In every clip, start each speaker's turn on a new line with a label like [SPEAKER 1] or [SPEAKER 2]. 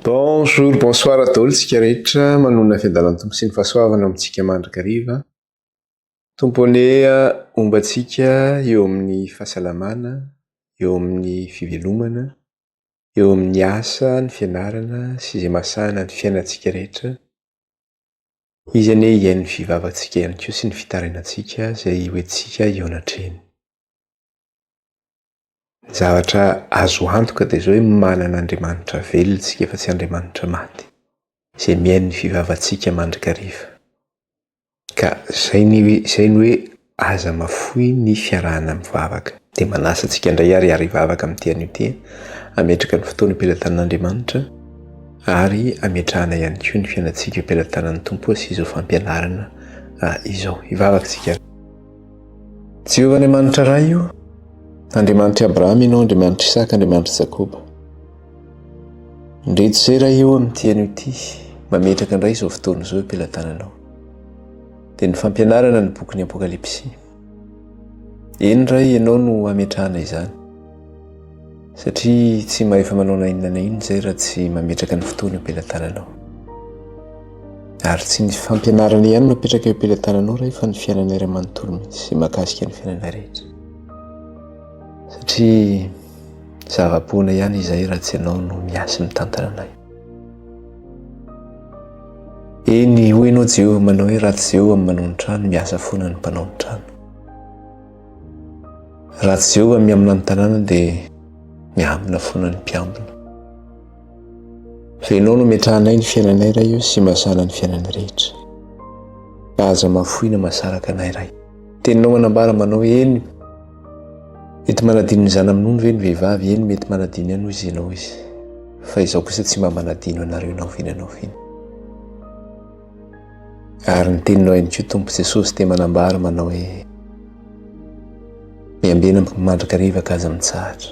[SPEAKER 1] Bonjour, bonsoir daholo tsika rehetra, manonona fiadanan'ny Tompo sy ny fahasoavana ao amintsika mandrakariva. Tompo anie homba antsika eo amin'ny fahasalamana, eo amin'ny fivelomana, eo amin'ny asa, ny fianarana sy izay mahasahana ny fiainantsika rehetra. Izy anie hihaino ny fivavantsika ihany koa sy ny fitarainantsika izay hoentintsika eo anatrehany. Ny zavatra azo antoka dia izao hoe manana Andriamanitra velona isika fa tsy Andriamanitra maty, izay mihaino ny fivavantsika mandrakariva. Ka izay ny hoe izay ny hoe aza mafoy ny fiarahana mivavaka. Dia manasa antsika indray ary ary hivavaka amin'ity anio ity, hametraka ny fotoana eo am-pelatanan'Andriamanitra ary hametrahana ihany koa ny fiainantsika eo am-pelatanan'ny Tompo sy izao fampianarana izao. Hivavaka isika. Jehovah Andriamanitra Ray o, Andriamanitr'i Abrahama ianao, Andriamanitr'i Isaka, Andriamanitr'i Jakoba. Indreto izay Ray o amin'ity anio ity, mametraka indray izao fotoana izao eo am-pelatananao. Dia ny fampianarana ny bokin'ny Apokalypsy. Eny Ray, ianao no hametrahana izany. Satria tsy mahefa manao na inona na inona izay raha tsy mametraka ny fotoana eo am-pelatananao. Ary tsy ny fampianarana ihany no apetraka eo am-pelatananao Ray fa ny fiainana iray manontolo mihitsy izay mahakasika ny fiainana rehetra. Satria zava-poana ihany izay raha tsy ianao no miasa mitantana anay. Eny, hoy ianao Jehovah manao hoe raha tsy Jehovah manao ny trano, miasa foana ny mpanao ny trano. Raha tsy Jehovah miamina ny tanàna dia miamina foana ny mpiambina. Fa ianao no ametrahanay ny fiainanay Ray o sy mazana ny fiainanay rehetra. Ka aza mahafoy na mahasaraka anay Ray. Teninao manambara manao hoe eny mety manadino ny zana-minono ve ny vehivavy? Eny mety manadino ihany hoy izy ianao izy. Fa izaho kosa tsy mba manadino anareo na oviana na oviana. Ary ny teninao ihany koa Tompo Jesosy dia manambara manao hoe miambena mandrakariva ka aza mitsahatra.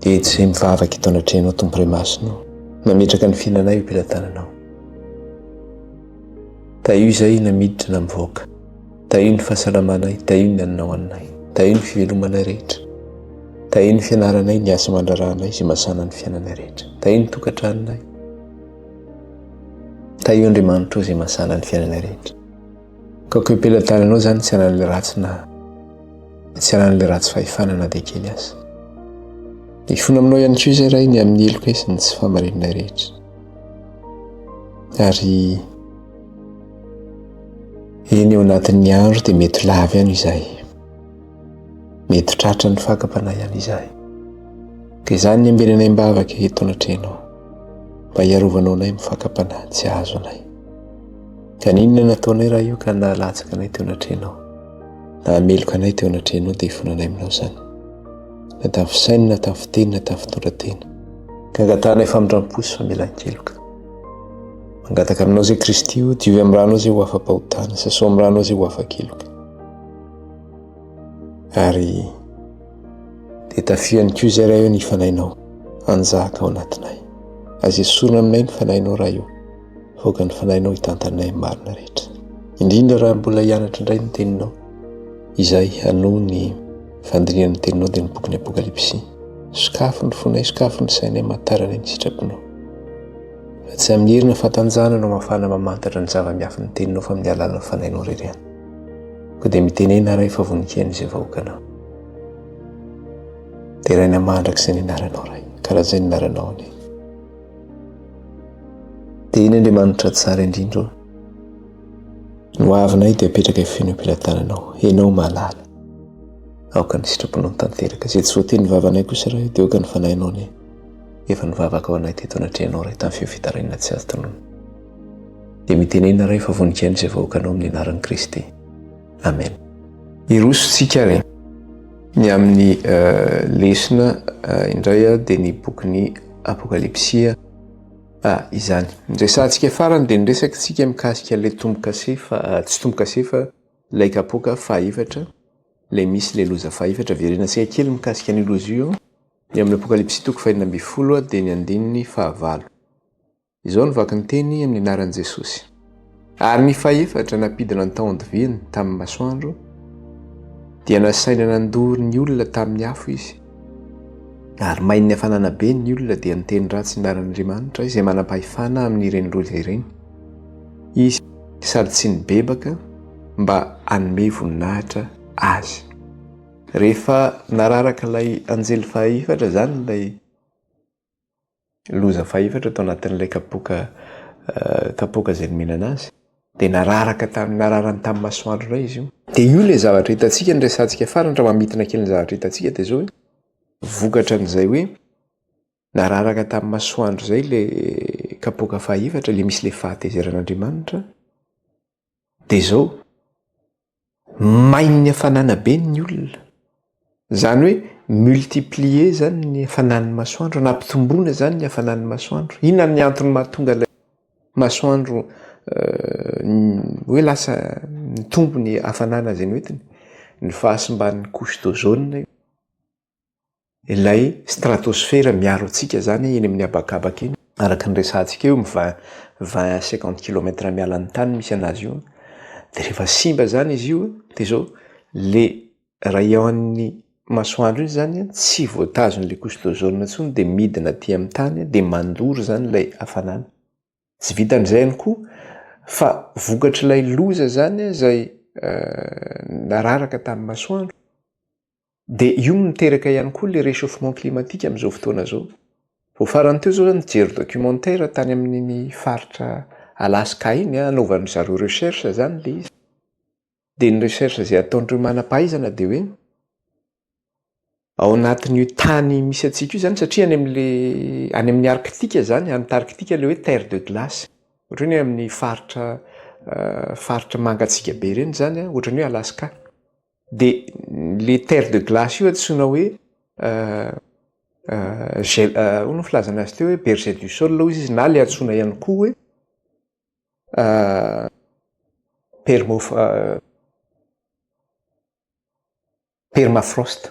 [SPEAKER 1] Dia eto izay mivavaka eto anatrehanao Tompo Ray Masina ô, mametraka ny fiainanay eo am-pelatananao. Tahio izay na miditra na mivoaka. Tahio ny fahasalamanay, tahio ny hanina ho anay, tahio ny fivelomanay rehetra. Tahio ny fianaranay, ny asa aman-draharahanay izay masana ny fiainanay rehetra. Tahio ny tokantranonay. Tahio Andriamanitra ô izay masana ny fiainanay rehetra. Ka koa eo am-pelatananao izany tsy hanan'ilay ratsy na tsy hanan'ilay ratsy fahefana na dia kely aza. Mifona aminao ihany koa izay Ray ny amin'ny heloka sy ny tsy fahamarinanay rehetra. Ary eny eo anatin'ny andro dia mety lavo ihany izahay. Mety tratra ny fakam-panahy ihany izahay. Ka izany ny ambenanay am-bavaka eto anatrehanao mba hiarovanao anay amin'ny fakam-panahy tsy hahazo anay. Ka n'inona nataonay raha io ka nahalatsaka anay teo anatrehanao, nahameloka anay teo anatrehanao dia ifonanay aminao izany. Na tamin'ny fisainana, na tamin'ny fiteny, na tamin'ny fitondran-tena. Ka angatahanay famindram-po sy famelan-keloka. Mangataka aminao izay Kristy o, diovy amin'ny ranao izay ho afa-pahotana, sasao amin'ny ranao izay ho afa-keloka. Ary dia tafio ihany koa izay Ray o ny fanahinao hanjaka ao anatinay. Aza esorina aminay ny fanahinao Ray o. Aoka ny Fanahinao hitantana anay amin'ny marina rehetra. Indrindra raha mbola hianatra indray ny Teninao, izay hanohy ny fandinihana ny Teninao dia ny bokin'ny Apokalypsy. Sokafy ny fonay, sokafy ny sainay, mahatarana ny sitraponao. Fa tsy amin'ny hery na fahatanjahana no mahafahana mamantatra ny zava-miafin'ny Teninao fa amin'ny alalan'ny Fanahinao irery ihany. Koa dia mitenena Ray fa vonon-kihaino izay vahoakanao. Deraina mandrakizay ny anaranao Ray. Karazain'ny anaranao anie. Dia iny Andriamanitra tsara indrindra ô. Ny hoavinay dia apetraka feno am-pelatananao. Ianao mahalala. Aoka ny sitraponao tanteraka. Izay tsy voateny vavanay kosa Ray, dia aoka ny fanahinao anie. Efa nivavaka ho anay teto anatrehanao Ray tamin'ny feo fitarainana tsy azo tononina. Dia mitenena Ray fa voninkaina izay vahoakanao amin'ny anaran'i Kristy. Amen. Hiroso tsika ary ny amin'ny eh, lesona eh, indray dia ny bokin'ny Apokalypsy ah, izany. Ny resahantsika farany dia niresaka tsika mikasika ilay tombo-kase fa ah, tsy tombo-kase fa ilay kapoaka fahefatra, ilay misy ilay loza fahefatra. Verenantsika kely mikasika an'io loza io. Ny amin'ny Apokalypsy toko fahenina ambinifolo dia ny andininy fahavalo. Izao no vaky ny teny amin'ny anaran'i Jesosy. Ary ny fahefatra nampidina ny tahon-diviany tamin'ny masoandro, dia nasaina nandoro ny olona tamin'ny afo izy. Ary main'ny hafanana be ny olona dia niteny ratsy ny anaran'Andriamanitra izay manam-pahefana amin'ireny loza ireny. Izy sady tsy nibebaka mba hanome voninahitra azy. Rehefa nararaka ilay anjely fahaefatra izany ilay loza fahefatra tao anatin'ilay kapoaka kapoaka izay nomena anazy dia nararaka tamin'ny nararany tamin'ny masoandro indray izy io. Dia io ilay zavatra hitantsika ny resahantsika farany raha mamintina kely ny zavatra hitantsika dia izao hoe vokatra an'izay hoe nararaka tamin'ny masoandro izay ilay kapoaka fahefatra ilay misy ilay fahatezeran'Andriamanitra dia izao Main'ny hafanana be ny olona. Izany hoe multiplier izany ny hafanan'ny masoandro, nampitomboina izany ny hafanan'ny masoandro. Inona ny antony mahatonga ilay masoandro hoe lasa mitombo ny hafanana izay noentiny? Ny fahasimban'ny couche d'ozone io. Ilay stratosphère miaro antsika izany eny amin'ny habakabaka eny, araka ny resahantsika eo amin'ny vingt vingt à cinquante kilomètre miala ny tany misy anazy io, de rehefa simba zany izy io de zao le rayon-n'ny masoandro iny zany tsy voatazon'le couche d'ozone intsony de midina aty amin'ny tany de mandoro zany ilay hafanana. Tsy vitan'izay ihany koa fa vokatr'ilay loza zany izay nararaka tamin'ny masoandro Dia io no miteraka ihany koa ilay réchauffement climatique amin'izao fotoana izao. Vao farany teo izao aho nijery documentaire tany amin'iny faritra Alaska iny, anaovan-dry zareo recherche izany ilay izy. Dia ny recherche izay ataon'ireo manam-pahaizana dia hoe ao anatin'io tany misy antsika io izany, satria any amin'ilay any amin'ny Arctique izany, Antarctique ilay hoe terre de glace, ohatran'ny hoe amin'ny faritra faritra mangatsiaka be ireny izany, ohatran'ny hoe Alaska. De le terre de glace io antsoina hoe gel ahoana no filazana azy teo hoe berger du sol hozy izy na le antsoina ihany koa hoe permof- permafrost.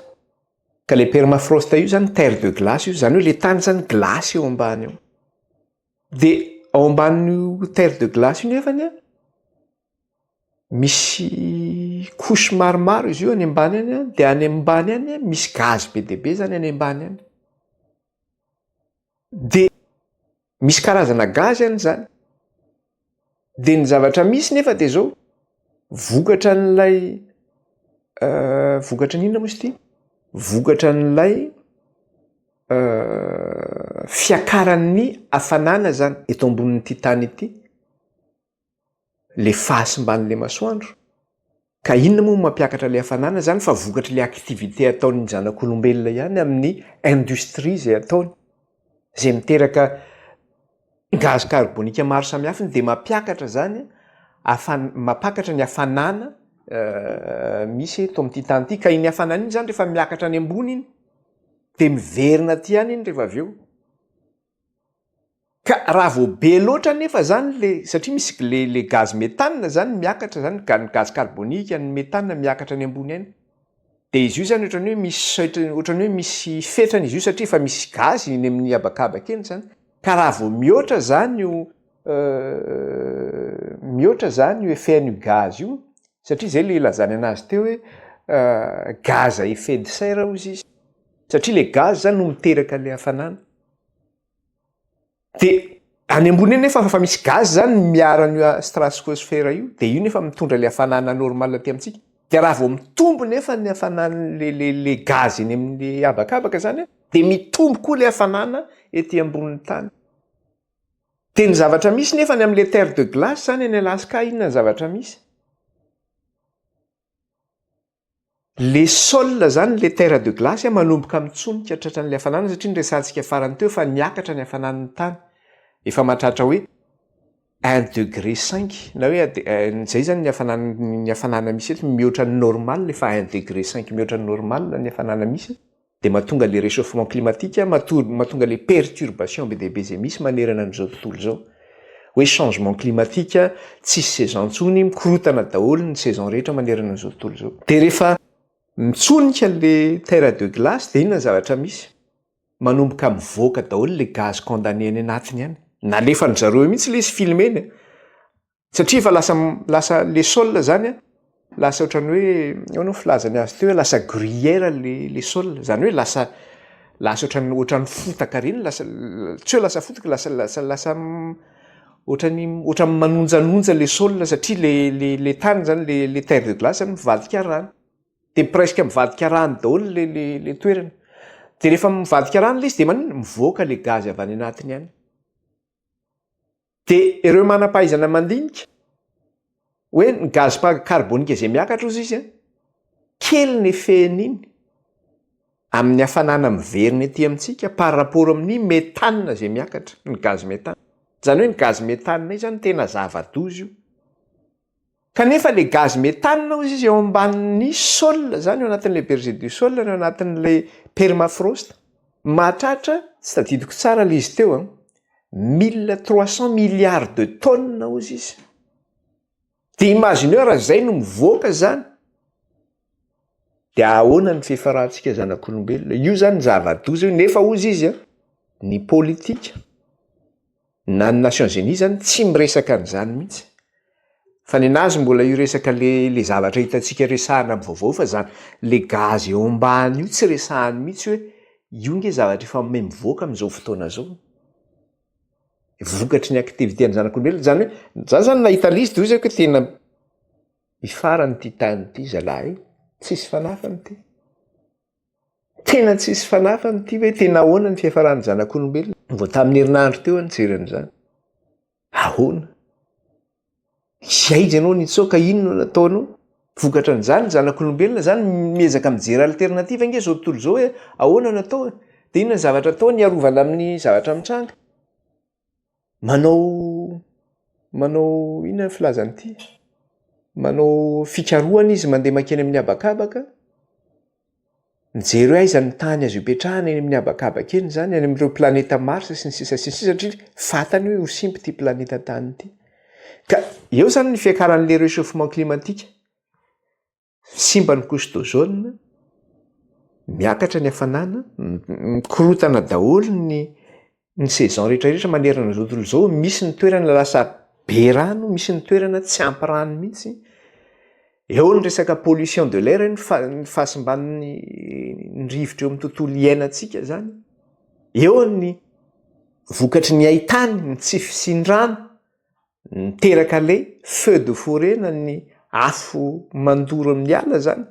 [SPEAKER 1] Ka le permafrost io zany terre de glace io, zany hoe le tany zany glace eo ambany eo. De ao ambanin'io terre de glace io nefany an, Misy couche maromaro izy io any ambany any an, de any ambany any an misy gaz be dia be zany any ambany any. De misy karazana gaz any zany. De ny zavatra misy nefa de zao, vokatra an'ilay vokatry ny inona moa izy ity? Vokatra an'ilay fiakaran'ny hafanana zany eto ambonin'ity tany ity. le fahasimban'le masoandro, ka inona moa no mampiakatra le hafanana zany fa vokatry le activité ataon'ny zanak'olombelona ihany amin'ny industrie zay ataony, zay miteraka gaz carbonique maro samihafa iny de mampiakatra zany hafan- mampakatra ny hafanana misy eto amin'ity tany ity, ka iny hafanana iny zany rehefa miakatra any ambony iny de miverina aty ihany iny rehefa avy eo. Ka raha vao be loatra anefa zany le, satria misy le le gaz méthane zany miakatra zany, ny gaz carbonique, ny méthane miakatra any ambony any, de izy io zany ohatran'ny hoe misy seuil ohatran'ny hoe misy fetrany izy io satria efa misy gaz eny amin'ny habakabaka eny zany, ka raha vao mihoatra zany io mihoatra zany io effet an'io gaz io, satria zay le ilazany anazy teo hoe gaz à effet de serre hozy izy, satria le gaz zany no miteraka le hafanana. De any ambony eny nefa efa misy gaz zany miaro an'io stratosphère io, de io nefa mitondra le hafanana normal aty amintsika, de raha vao mitombo nefa ny hafanan'le le le gaz eny amin'ny habakabaka zany de mitombo koa le hafanana ety ambonin'ny tany. De ny zavatra misy nefa any am'le terre de glace zany any Alaska inona ny zavatra misy? Le sol zany, le terre de glace manomboka mitsonika tratran'ilay hafanana satria noresahantsika farany teo fa niakatra ny hafanan'ny tany, efa mahatratra hoe un degré cinq na hoe zay zany ny hafanana ny hafanana misy eto mihoatra ny normal efa un degré cinq mihoatra ny normal ny hafanana misy. dia mahatonga le réchauffement climatique, mahatonga le perturbation be dia be izay misy manerana an'izao tontolo izao. Hoe changement climatique, tsisy saison intsony, mikorotana daholo ny saison rehetra manerana an'izao tontolo izao. Dia rehefa mitsonika le terre de glace dia inona ny zavatra misy? Manomboka mivoaka daholo le gaz condamné any anatiny any. Nalefan-dry zareo eo mihitsy ilay izy filmena. Satria efa lasa lasa le sol zany a, lasa ohatran'ny hoe ahoana ny filazany azy teo hoe lasa gruyère le le sol, zany hoe lasa lasa ohatran'ny ohatran'ny fotaka ireny, lasa tsy hoe lasa fotaka, lasa lasa lasa ohatran'ny ohatran'ny manonjanonja le sol satria le le le tany zany le le terre de glace zany mivadika rano. De presque mivadika rano daholo le le le toerana. De rehefa mivadika rano le izy de maninona? Mivoaka le gaz avy any anatiny any. Dia ireo manam-pahaizana mandinika hoe ny gaz carbonique izay miakatra ozy izy an, kely ny effet-n'iny amin'ny hafanana miverina ety amintsika par rapport amin'ny méthane izay miakatra, ny gaz méthane. Izany hoe ny gaz méthane io zany tena zava-doza io. Kanefa le gaz méthane ozy izy eo ambanin'ny sol zany, eo anatin'le berger du sol, eo anatin'le permafrost, mahatratra, tsy tadidiko tsara le izy teo an, 1300 milliards de tonnes ozy izy. De imagineo raha zay no mivoaka zany, de ahoana ny fifarantsika zanak'olombelona? Io zany zava-doza io, nefa ozy izy an, ny politika na ny Nations Unies zany tsy miresaka an'izany mihitsy. Fa nenazy mbola io resaka le le zavatra hitantsika resahana amin'ny vaovao fa zany le gaz eo ambany io tsy resahany mihitsy hoe io nge zavatra efa mivoaka amin'izao fotoana zao. Vokatry ny activité an'ny zanak'olombelona zany hoe za zany nahita an'izy de hoy zako hoe tena hifarany ity tany ity zalahy io, tsisy fanafany ity. Tena tsisy fanafany ity hoe tena ahoana ny fiafaran'ny zanak'olombelona. Vao tamin'ny herinandro teo aho nijery an'izany. Ahoana? Aiza ianao nitsoaka, inona no nataonao? Vokatra an'izany ny zanak'olombelona zany miezaka mijery alternative ange izao tontolo izao hoe ahoana no atao e? Dia inona ny zavatra atao niarovana amin'ny zavatra mitranga? Manao manao inona ny filazana ity? Manao fikarohana izy mandeha mankeny amin'ny habakabaka, mijery hoe aiza ny tany azo ipetrahana eny amin'ny habakabaka eny izany, any amin'ireo planeta Mars sy ny sisa sy ny sisa satria fantany hoe ho simba ity planeta tany ity. Ka eo izany ny fiakaran'ilay réchauffement climatique. Simba ny couche d'ozone, miakatra ny hafanana, mikorontana daholo ny ny saison rehetra rehetra manerana an'izao tontolo izao, misy ny toerana lasa be rano, misy ny toerana tsy ampy rano mihitsy, eo ny resaka pollution de l'air, ny fa- ny fahasimban'ny ny rivotra eo amin'ny tontolo iainantsika zany, eo ny vokatry ny haintany, ny tsy fisian'ny rano. Miteraka le feu de forêt na ny afo mandoro amin'ny ala zany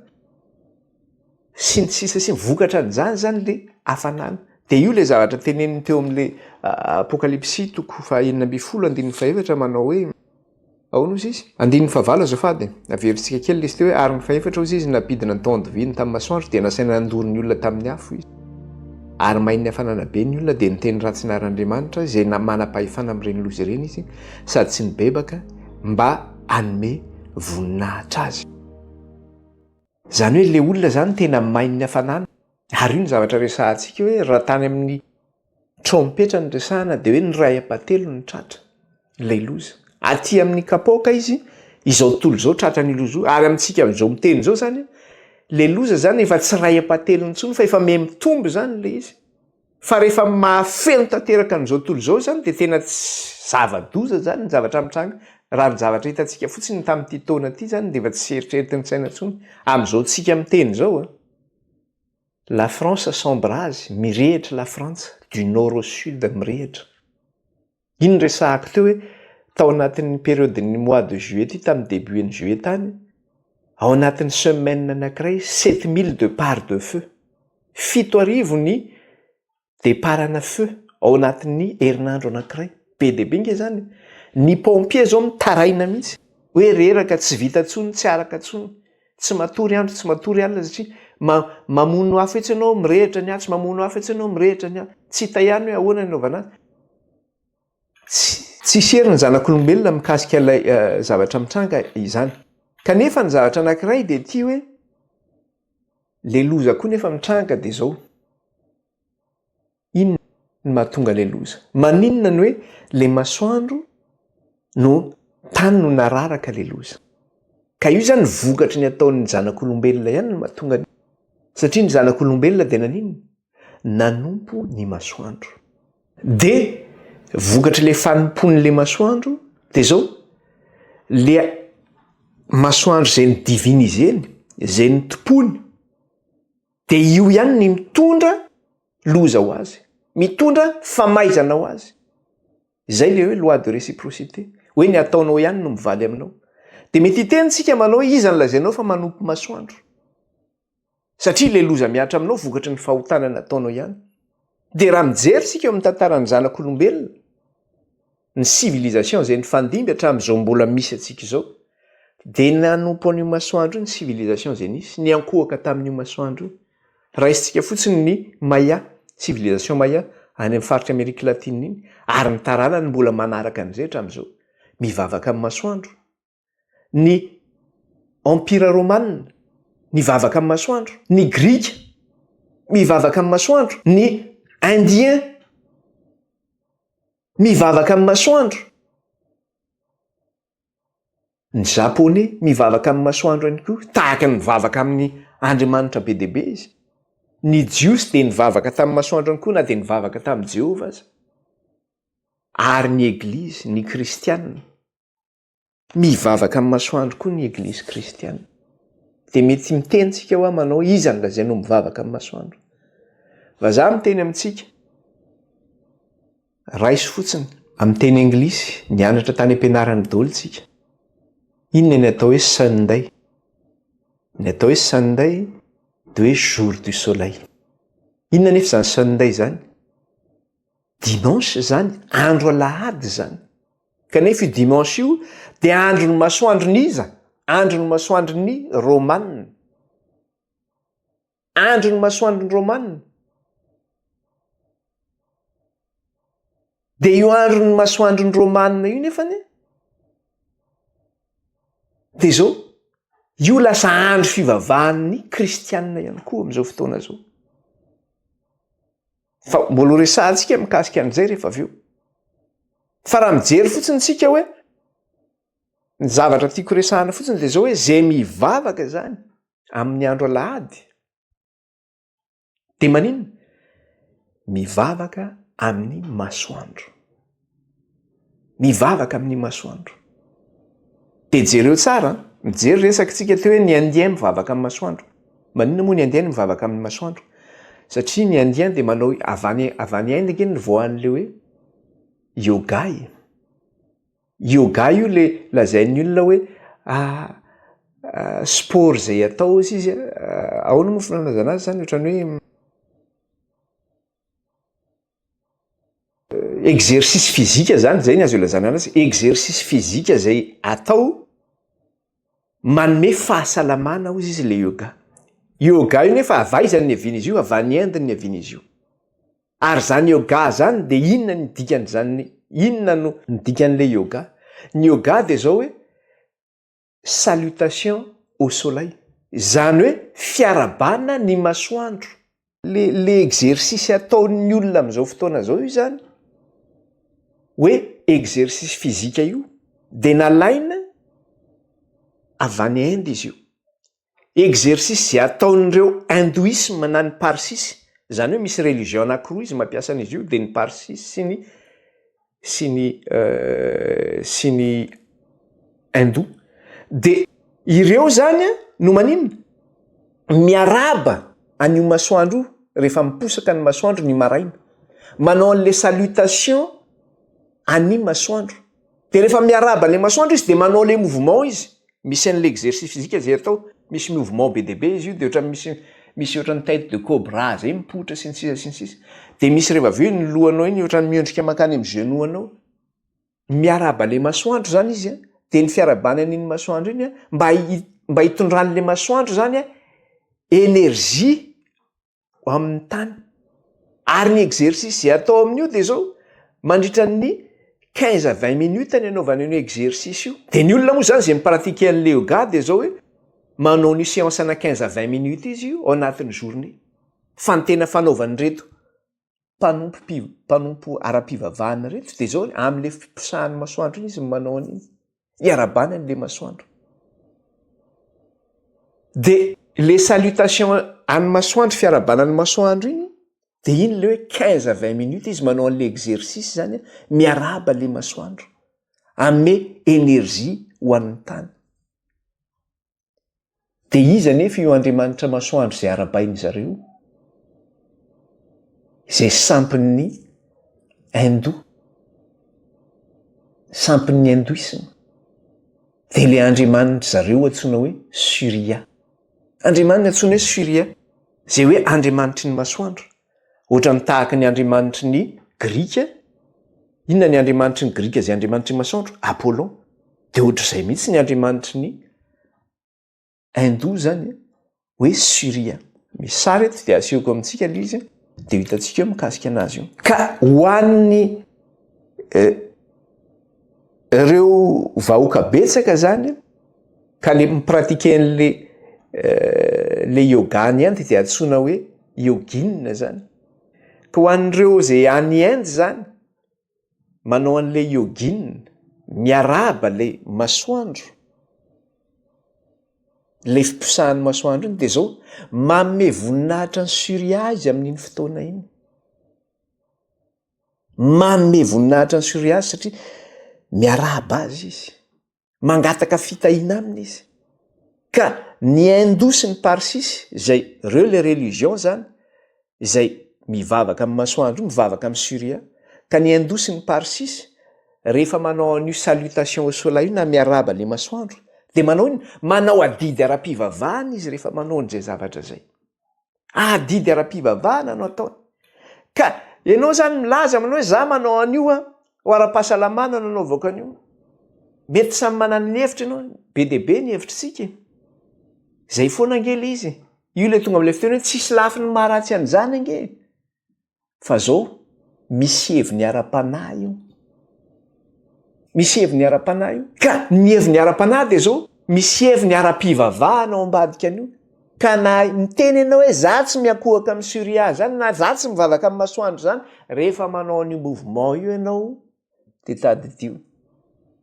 [SPEAKER 1] sy ny sisa sy ny vokatra an'izany zany le hafanana. De io le zavatra teneniny teo am'le apokalypsy toko faha-16 andininy fahefatra manao hoe ahoana ozy izy? Andininy fahavalo azafady e, averintsika kely le izy teo hoe ary ny fahefatra ozy izy nampidina ny tendoviny tamin'ny masoandro dia nasaina nandoro ny olona tamin'ny afo izy. Ary main'ny hafanana be ny olona dia niteny ratsy ny anaran'Andriamanitra izay manam-pahefana amin'ireny loza ireny izy sady tsy nibebaka mba hanome voninahitra azy. Izany hoe ilay olona izany tena main'ny hafanana. Ary io ny zavatra resahantsika hoe raha tany amin'ny trompetra no resahana dia hoe ny iray ampahatelo no tratra ilay loza. Aty amin'ny kapoaka izy, izao tontolo izao tratran'io loza io, ary amintsika amin'izao miteny izao izany, ilay loza izany efa tsy iray ampahatelony intsony fa efa miha mitombo izany ilay izy. Fa rehefa mahafeno tanteraka an'izao tontolo izao izany dia tena tsy zava-doza izany ny zavatra mitranga. Raha ny zavatra hitantsika fotsiny tamin'ity taona ity izany dia efa tsy eritreretin'ny saina intsony. Amin'izao tsika miteny izao an, la France s'embrase, mirehitra la Frantsa, du nord au sud mirehitra. Iny no resahako teo hoe tao anatin'ny période-n'ny mois de juillet ity tamin'ny début-n'ny juillet tany, ao anatin'ny semaine anankiray 7000 départ de feu, 7000 ny départ-na feu ao anatin'ny herinandro anankiray, be dia be nge zany e! Ny pompier zao mitaraina mihitsy hoe reraka tsy vita intsony, tsy araka intsony, tsy matory andro tsy matory alina satria ma- mamono afo etsy ianao mirehitra ny atsy, mamono afo etsy ianao mirehitra ny atsy, tsy hita ihany hoe ahoana ny anaovana azy. Tsisy hery ny zanak'olombelona mikasika ilay zavatra mitranga izany. Kanefa ny zavatra anankiray dia ity hoe, le loza koa nefa mitranga dia izao, inona no mahatonga ilay loza? Maninona ny hoe le masoandro no tany no nararaka ilay loza? Ka io izany vokatry ny ataon'ny zanak'olombelona ihany no mahatonga an'io. Satria ny zanak'olombelona dia naninona? Nanompo ny masoandro. De vokatr'le fanompoan'le masoandro de zao, le masoandro zay ni-diviniseny, zay nitompoiny, de io ihany ny mitondra. loza ho azy, mitondra famaizana ho azy. Izay ilay hoe loi de réciprocité, hoe ny ataonao ihany no mivaly aminao. Dia mety hiteny isika manao hoe iza no lazainao fa manompo masoandro? Satria ilay loza mihatra aminao vokatry ny fahotana nataonao ihany. Dia raha mijery isika eo amin'ny tantaran'ny zanak'olombelona, ny civilisation izay nifandimby hatramin'izao mbola misy antsika izao, dia nanompo an'io masoandro io ny civilisation izay nisy, niankohoka tamin'io masoandro io. Raisintsika fotsiny ny Maya, civilisation Maya, any amin'ny faritra Amerika Latina iny, ary ny taranany mbola manaraka an'izay hatramin'izao. Mivavaka amin'ny masoandro. Ny Empire Romana, nivavaka amin'ny masoandro. Ny Grika, mivavaka amin'ny masoandro. Ny Indien, mivavaka amin'ny masoandro. Ny Japoney mivavaka amin'ny masoandro ihany koa, tahaka ny mivavaka amin'ny andriamanitra be dia be izy. Ny Jiosy dia nivavaka tamin'ny masoandro ihany koa na dia nivavaka tamin'i Jehovah aza. Ary ny Eglizy, ny Kristianina, mivavaka amin'ny masoandro koa ny Eglizy kristianina. Dia mety miteny tsika hoa manao iza no lazainao mivavaka amin'ny masoandro. Vazaha miteny amintsika. Raiso fotsiny. Amin'ny teny anglisy, nianatra tany am-pianarana daholo tsika. Inona ny atao hoe Sunday? Ny atao hoe Sunday dia hoe jour du soleil. Inona anefa izany Sunday izany? Dimanche izany, andro alahady izany. Kanefa io dimanche io dia andron'ny masoandron'iza? Andron'ny masoandron'ny Romana. Andron'ny masoandron'ny Romana. Dia io andron'ny masoandron'ny Romana io nefany dia izao, io lasa andro fivavahan'ny kristianina ihany koa amin'izao fotoana izao. Fa mbola ho resahantsika mikasika an'izay rehefa avy eo. Fa raha mijery fotsiny tsika hoe ny zavatra tiako resahana fotsiny dia izao hoe zay mivavaka izany amin'ny andro alahady dia maninona? Mivavaka amin'ny masoandro. Mivavaka amin'ny masoandro. Dia jereo tsara an, mijery resaka tsika teo hoe ny indien mivavaka amin'ny masoandro. Maninona moa ny indien mivavaka amin'ny masoandro? Satria ny indien dia manao avy any avy any Inde ange ny voan'le hoe yoga e. Yoga io le lazain'ny olona hoe sport izay atao ozy izy a, ahoana moa filazana azy zany ohatran'ny hoe exercice physique zany, zay ny azo ilazana anazy, exercice physique zay atao manome fahasalamana ozy izy le yoga. Yoga io nefa avy aiza ny niavian'izy io? Avy any Inde ny niavian'izy io. Ary zany yoga zany de inona ny dikan'izany, inona no ny dikan'le yoga? Ny yoga de zao hoe salutation au soleil, zany hoe fiarahabana ny masoandro. Le le exercice ataon'ny olona am'zao fotoana zao io zany hoe exercice physique io de nalaina avy any Inde izy io. Exercice izay ataon'ireo hindouisme na ny parsis, izany hoe misy religion anakiroa izy mampiasa an'izy io dia ny parsis sy ny sy ny sy ny hindou. Dia ireo izany an no maninona? Miarahaba an'io masoandro io rehefa miposaka ny masoandro ny maraina. Manao an'ilay salutation an'ny masoandro. Dia rehefa miarahaba an'ilay masoandro izy dia manao ilay mouvement izy. Misy an'ilay exercice physique zay atao, misy mouvement be dia be izy io de ohatran'ny misy misy ohatran'ny tête de cobra zay mipoitra sy ny sisa sy ny sisa, de misy rehefa avy eo ny lohanao iny ohatran'ny miondrika mankany amin'ny genou anao, miarahaba le masoandro zany izy an, de ny fiarahabany an'iny masoandro iny an mba hi- mba hitondran'le masoandro zany an énergie ho amin'ny tany. Ary ny exercice izay atao amin'io dia izao, mandritra ny quinze à vingt minutes ny anaovana an'io exercice io. Dia ny olona moa izany izay mi-pratiquer an'ilay yoga dia izao hoe manao an'io séance ana quinze à vingt minutes izy io ao anatin'ny journée. Fa ny tena fanaovan'ireto mpanompo mpi- mpanompo ara-pivavahana ireto dia izao, amin'ilay fiposahan'ny masoandro iny izy no manao an'iny. Iarabana an'le masoandro. De le salutation an'ny masoandro, fiarabana ny masoandro iny, de iny le hoe quinze à vingt minutes izy manao an'le exercice zany, miarahaba le masoandro, hanome énergie ho an'ny tany. De iza anefa io Andriamanitra masoandro izay arabain'ny zareo io? Izay sampin'ny Hindou, sampin'ny Hindouisme, dia ilay andriamanitr'i zareo antsoina hoe Surya. Andriamaniny antsoina hoe Surya, izay hoe andriamanitry ny masoandro. Ohatran'ny tahaka ny andriamanitry ny Grika, inona ny andriamanitry ny Grika izay andriamanitry ny masoandro? Apollon. Dia ohatr'izay mihitsy ny andriamanitry ny Hindou zany hoe Surya. Misy sary eto dia asehoko amintsika ilay izy dia ho hitantsika eo mikasika anazy io. Ka ho an'ny eh, ireo vahoaka betsaka zany ka le mi-pratiquer an'le eh, le yoga any Inde dia antsoina hoe yogin zany. Ka ho an'ireo izay any Inde zany manao an'le yogin, miarahaba le masoandro, le fiposahan'ny masoandro iny de zao, manome voninahitra an'i Surya izy amin'iny fotoana iny. Manome voninahitra an'i Surya izy satria miarahaba azy izy. Mangataka fitahiana aminy izy. Ka ny Hindou sy ny Parsis izay reo le religion zany izay mivavaka amin'ny masoandro io mivavaka amin'ny Surya ka ny Hindou sy ny Parsis rehefa manao an'io salutation au soleil io na miarahaba le masoandro de manao inona? Manao adidy ara-pivavahana izy rehefa manao an'izay zavatra zay. Adidy ara-pivavahana no ataony. Ka ianao zany milaza aminao hoe za manao an'io an, ho ara-pahasalamana no anaovako an'io. Mety samy manana ny hevitra ianao, be dia be ny hevitr'isika e. Zay foana ange le izy e. Io le tonga am'le fiteny hoe tsisy lafiny maharatsy an'izany ange e. Fa zao, misy heviny ara-panahy io. Misy heviny ara-panahy io. Ka ny heviny ara-panahy dia zao, misy heviny ara-pivavahana ao ambadika an'io. Ka na miteny ianao hoe za tsy miankohoka amin'ny Surya zany na za tsy mivavaka amin'ny masoandro zany, rehefa manao an'io mouvement io ianao dia tadidio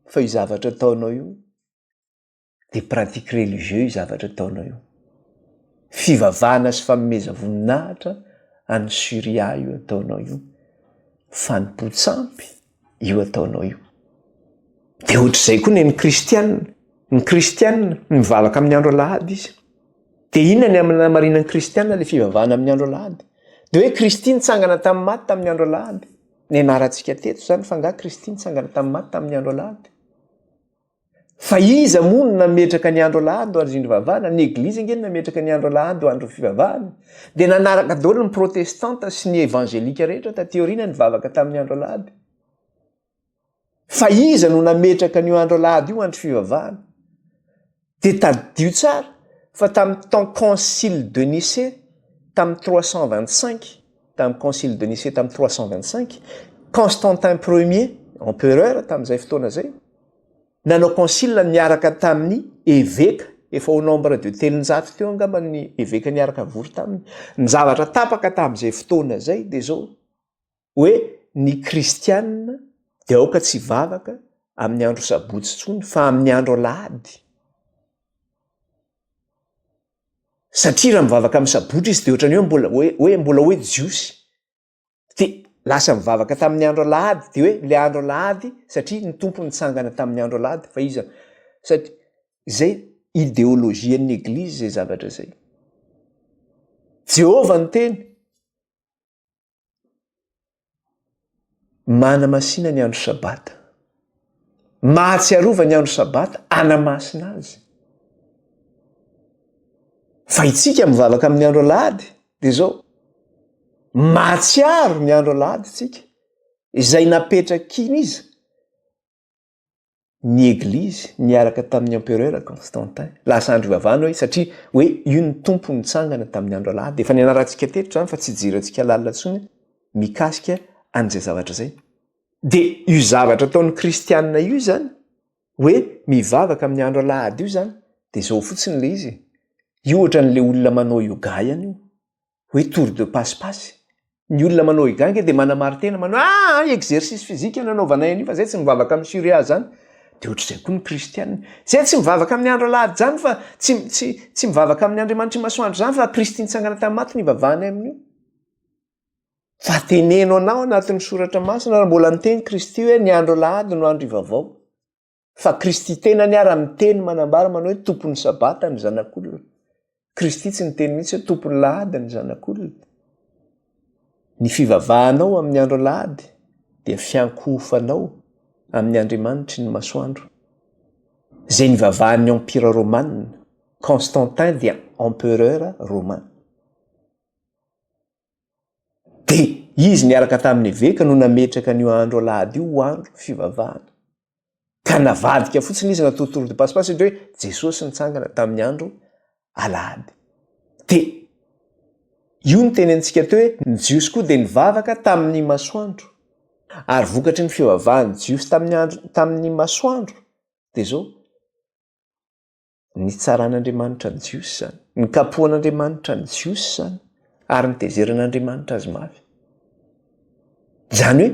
[SPEAKER 1] fa io zavatra ataonao io dia pratique religieux io zavatra ataonao io. Fivavahana sy fanomeza voninahitra an'i Surya io ataonao io. Fanompoan-tsampy io ataonao io. Dia ohatr'izay koa ny an'ny kristianina. Ny kristianina mivavaka amin'ny andro alahady izy. Dia inona ny hanamarinan'ny kristianina ilay fivavahana amin'ny andro alahady? Dia hoe Kristy nitsangana tamin'ny maty tamin'ny andro alahady. Nianarantsika teto izany fa angaha Kristy nitsangana tamin'ny maty tamin'ny andro alahady? Fa iza moa no nametraka ny andro alahady ho andro fivavahana? Ny eglizy ange no nametraka ny andro alahady ho andro fivavahana. Dia nanaraka daholo ny protestanta sy ny evangelika rehetra taty aoriana nivavaka tamin'ny andro alahady. Fa iza no nametraka an'io andro alahady io andro fivavahana? Dia tadidio tsara fa tamin'ny temps concile de Nicée tamin'ny 325, tamin'ny concile de Nicée tamin'ny 325, Constantin Premier, empereur tamin'izay fotoana izay, Nanao concile niaraka tamin'ny eveka, efa au nombre de 300 teo angamba ny eveka niaraka vory taminy. Ny zavatra tapaka tamin'izay fotoana izay dia izao, hoe ny kristiana dia aoka tsy hivavaka amin'ny andro sabotsy intsony fa amin'ny andro alahady. Satria raha mivavaka amin'ny sabotsy izy dia ohatran'ny hoe mbola hoe hoe mbola hoe jiosy. Dia lasa mivavaka tamin'ny andro alahady, dia hoe le andro alahady satria ny Tompo nitsangana tamin'ny andro alahady fa iza satria zay idéologie-n'ny eglizy zay zavatra zay. Jehovah niteny, manamasina ny andro sabata. Mahatsiarova ny andro sabata, anamasina azy. Fa itsika mivavaka amin'ny andro alahady dia zao, mahatsiaro ny andro alahady tsika, izay napetrak'in'iza? Ny eglizy niaraka tamin'ny empereur Constantin. Lasa andro ivavahana hoe satria hoe io ny Tompo nitsangana tamin'ny andro alahady. Efa nianarantsika teto izany fa tsy hijerentsika lalina intsony mikasika an'izay zavatra izay. Dia io zavatra ataon'ny kristianina io izany, hoe mivavaka amin'ny andro alahady io izany, dia izao fotsiny ilay izy e. Io ohatran'ilay olona manao yoga ihany io, hoe tour de passe passe. Ny olona manao yoga ange dia manamarin-tena, manao ah exercice physique no anaovanay an'io fa zay tsy mivavaka amin'ny surya zany. Dia ohatr'izay koa ny kristianina. Zay tsy mivavaka amin'ny andro alahady zany fa tsy tsy tsy mivavaka amin'ny Andriamanitry ny masoandro zany fa Kristy nitsangana tamin'ny maty no ivavahanay amin'io. Fa teneno anao anatin'ny soratra masina raha mbola niteny Kristy hoe ny andro alahady no andro ivavao. Fa Kristy tenany ara miteny manambara manao hoe tompon'ny sabata ny zanak'olona. Kristy tsy niteny mihitsy hoe tompon'ny lahady ny zanak'olona. Ny fivavahanao amin'ny andro alahady dia fiankohofanao amin'ny Andriamanitry ny masoandro, izay nivavahan'ny Empira Romana, Constantin dia empereur romain. Dia izy niaraka tamin'ny eveka no nametraka an'io andro alahady io ho andro fivavahana. Ka navadika fotsiny izy natao tour de passe passe hoe Jesosy nitsangana tamin'ny andro alahady. Dia io no tenentsika teo hoe ny Jiosy koa dia nivavaka tamin'ny masoandro. Ary vokatry ny fivavahan'ny Jiosy tamin'ny andro tamin'ny masoandro dia izao, Nitsaran'Andriamanitra ny Jiosy izany, nikapohan'Andriamanitra ny Jiosy izany, ary nitezeran'Andriamanitra azy mafy. Izany hoe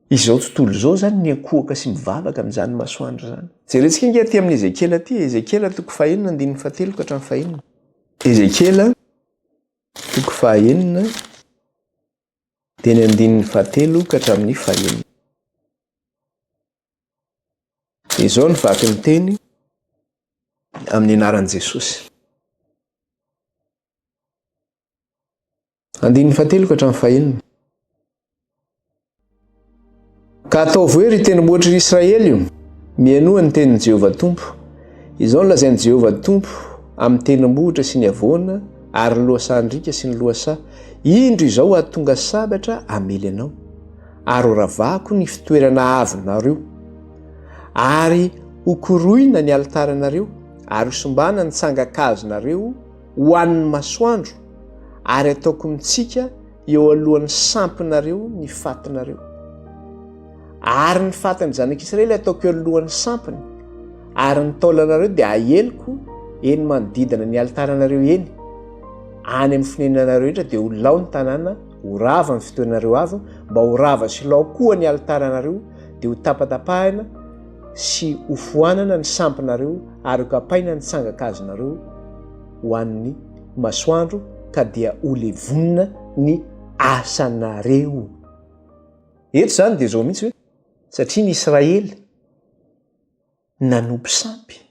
[SPEAKER 1] izao tontolo izao izany miankohoka sy mivavaka amin'izany masoandro izany. Jerentsika ange aty amin'ny Ezekiela aty, Ezekiela toko fahenina andininy fahatelo ka hatramin'ny fahenina. Ezekiela toko fahenina dia ny andininy fahatelo ka hatramin'ny fahenina. Izao ny vaky ny teny amin'ny anaran'i Jesosy. Andininy fahatelo ka hatramin'ny fahenina. Ka ataovy hoe ry tendrombohitr'i Israely io, mihainoa ny tenin'i Jehovah Tompo. Izao no lazain'i Jehovah Tompo amin'ny tendrombohitra sy ny havoana ary ny lohasahan-driaka sy ny lohasaha, Indro izao hahatonga sabatra hamely anao. ary horavako ny fitoerana avonareo, ary hokoroina ny alitaranareo, ary hosombana ny tsangan-kazonareo ho an'ny masoandro, ary hataoko mitsika eo alohan'ny sampinareo ny fatinareo. Ary ny fatin'ny zanak'Israely hataoko eo alohan'ny sampiny, ary ny taolanareo dia haheliko eny manodidina ny alitaranareo eny, any amin'ny fonenanareo rehetra dia ho lao ny tanàna Ho rava ny fitoeranareo avo, mba ho rava sy lao koa ny alitaranareo, dia ho tapatapahina sy hofoanana ny sampinareo ary hokapaina ny tsangan-kazonareo ho an'ny masoandro, ka dia holevonina ny asanareo. Eto izany dia izao mihitsy hoe, satria ny Israely nanompo sampy,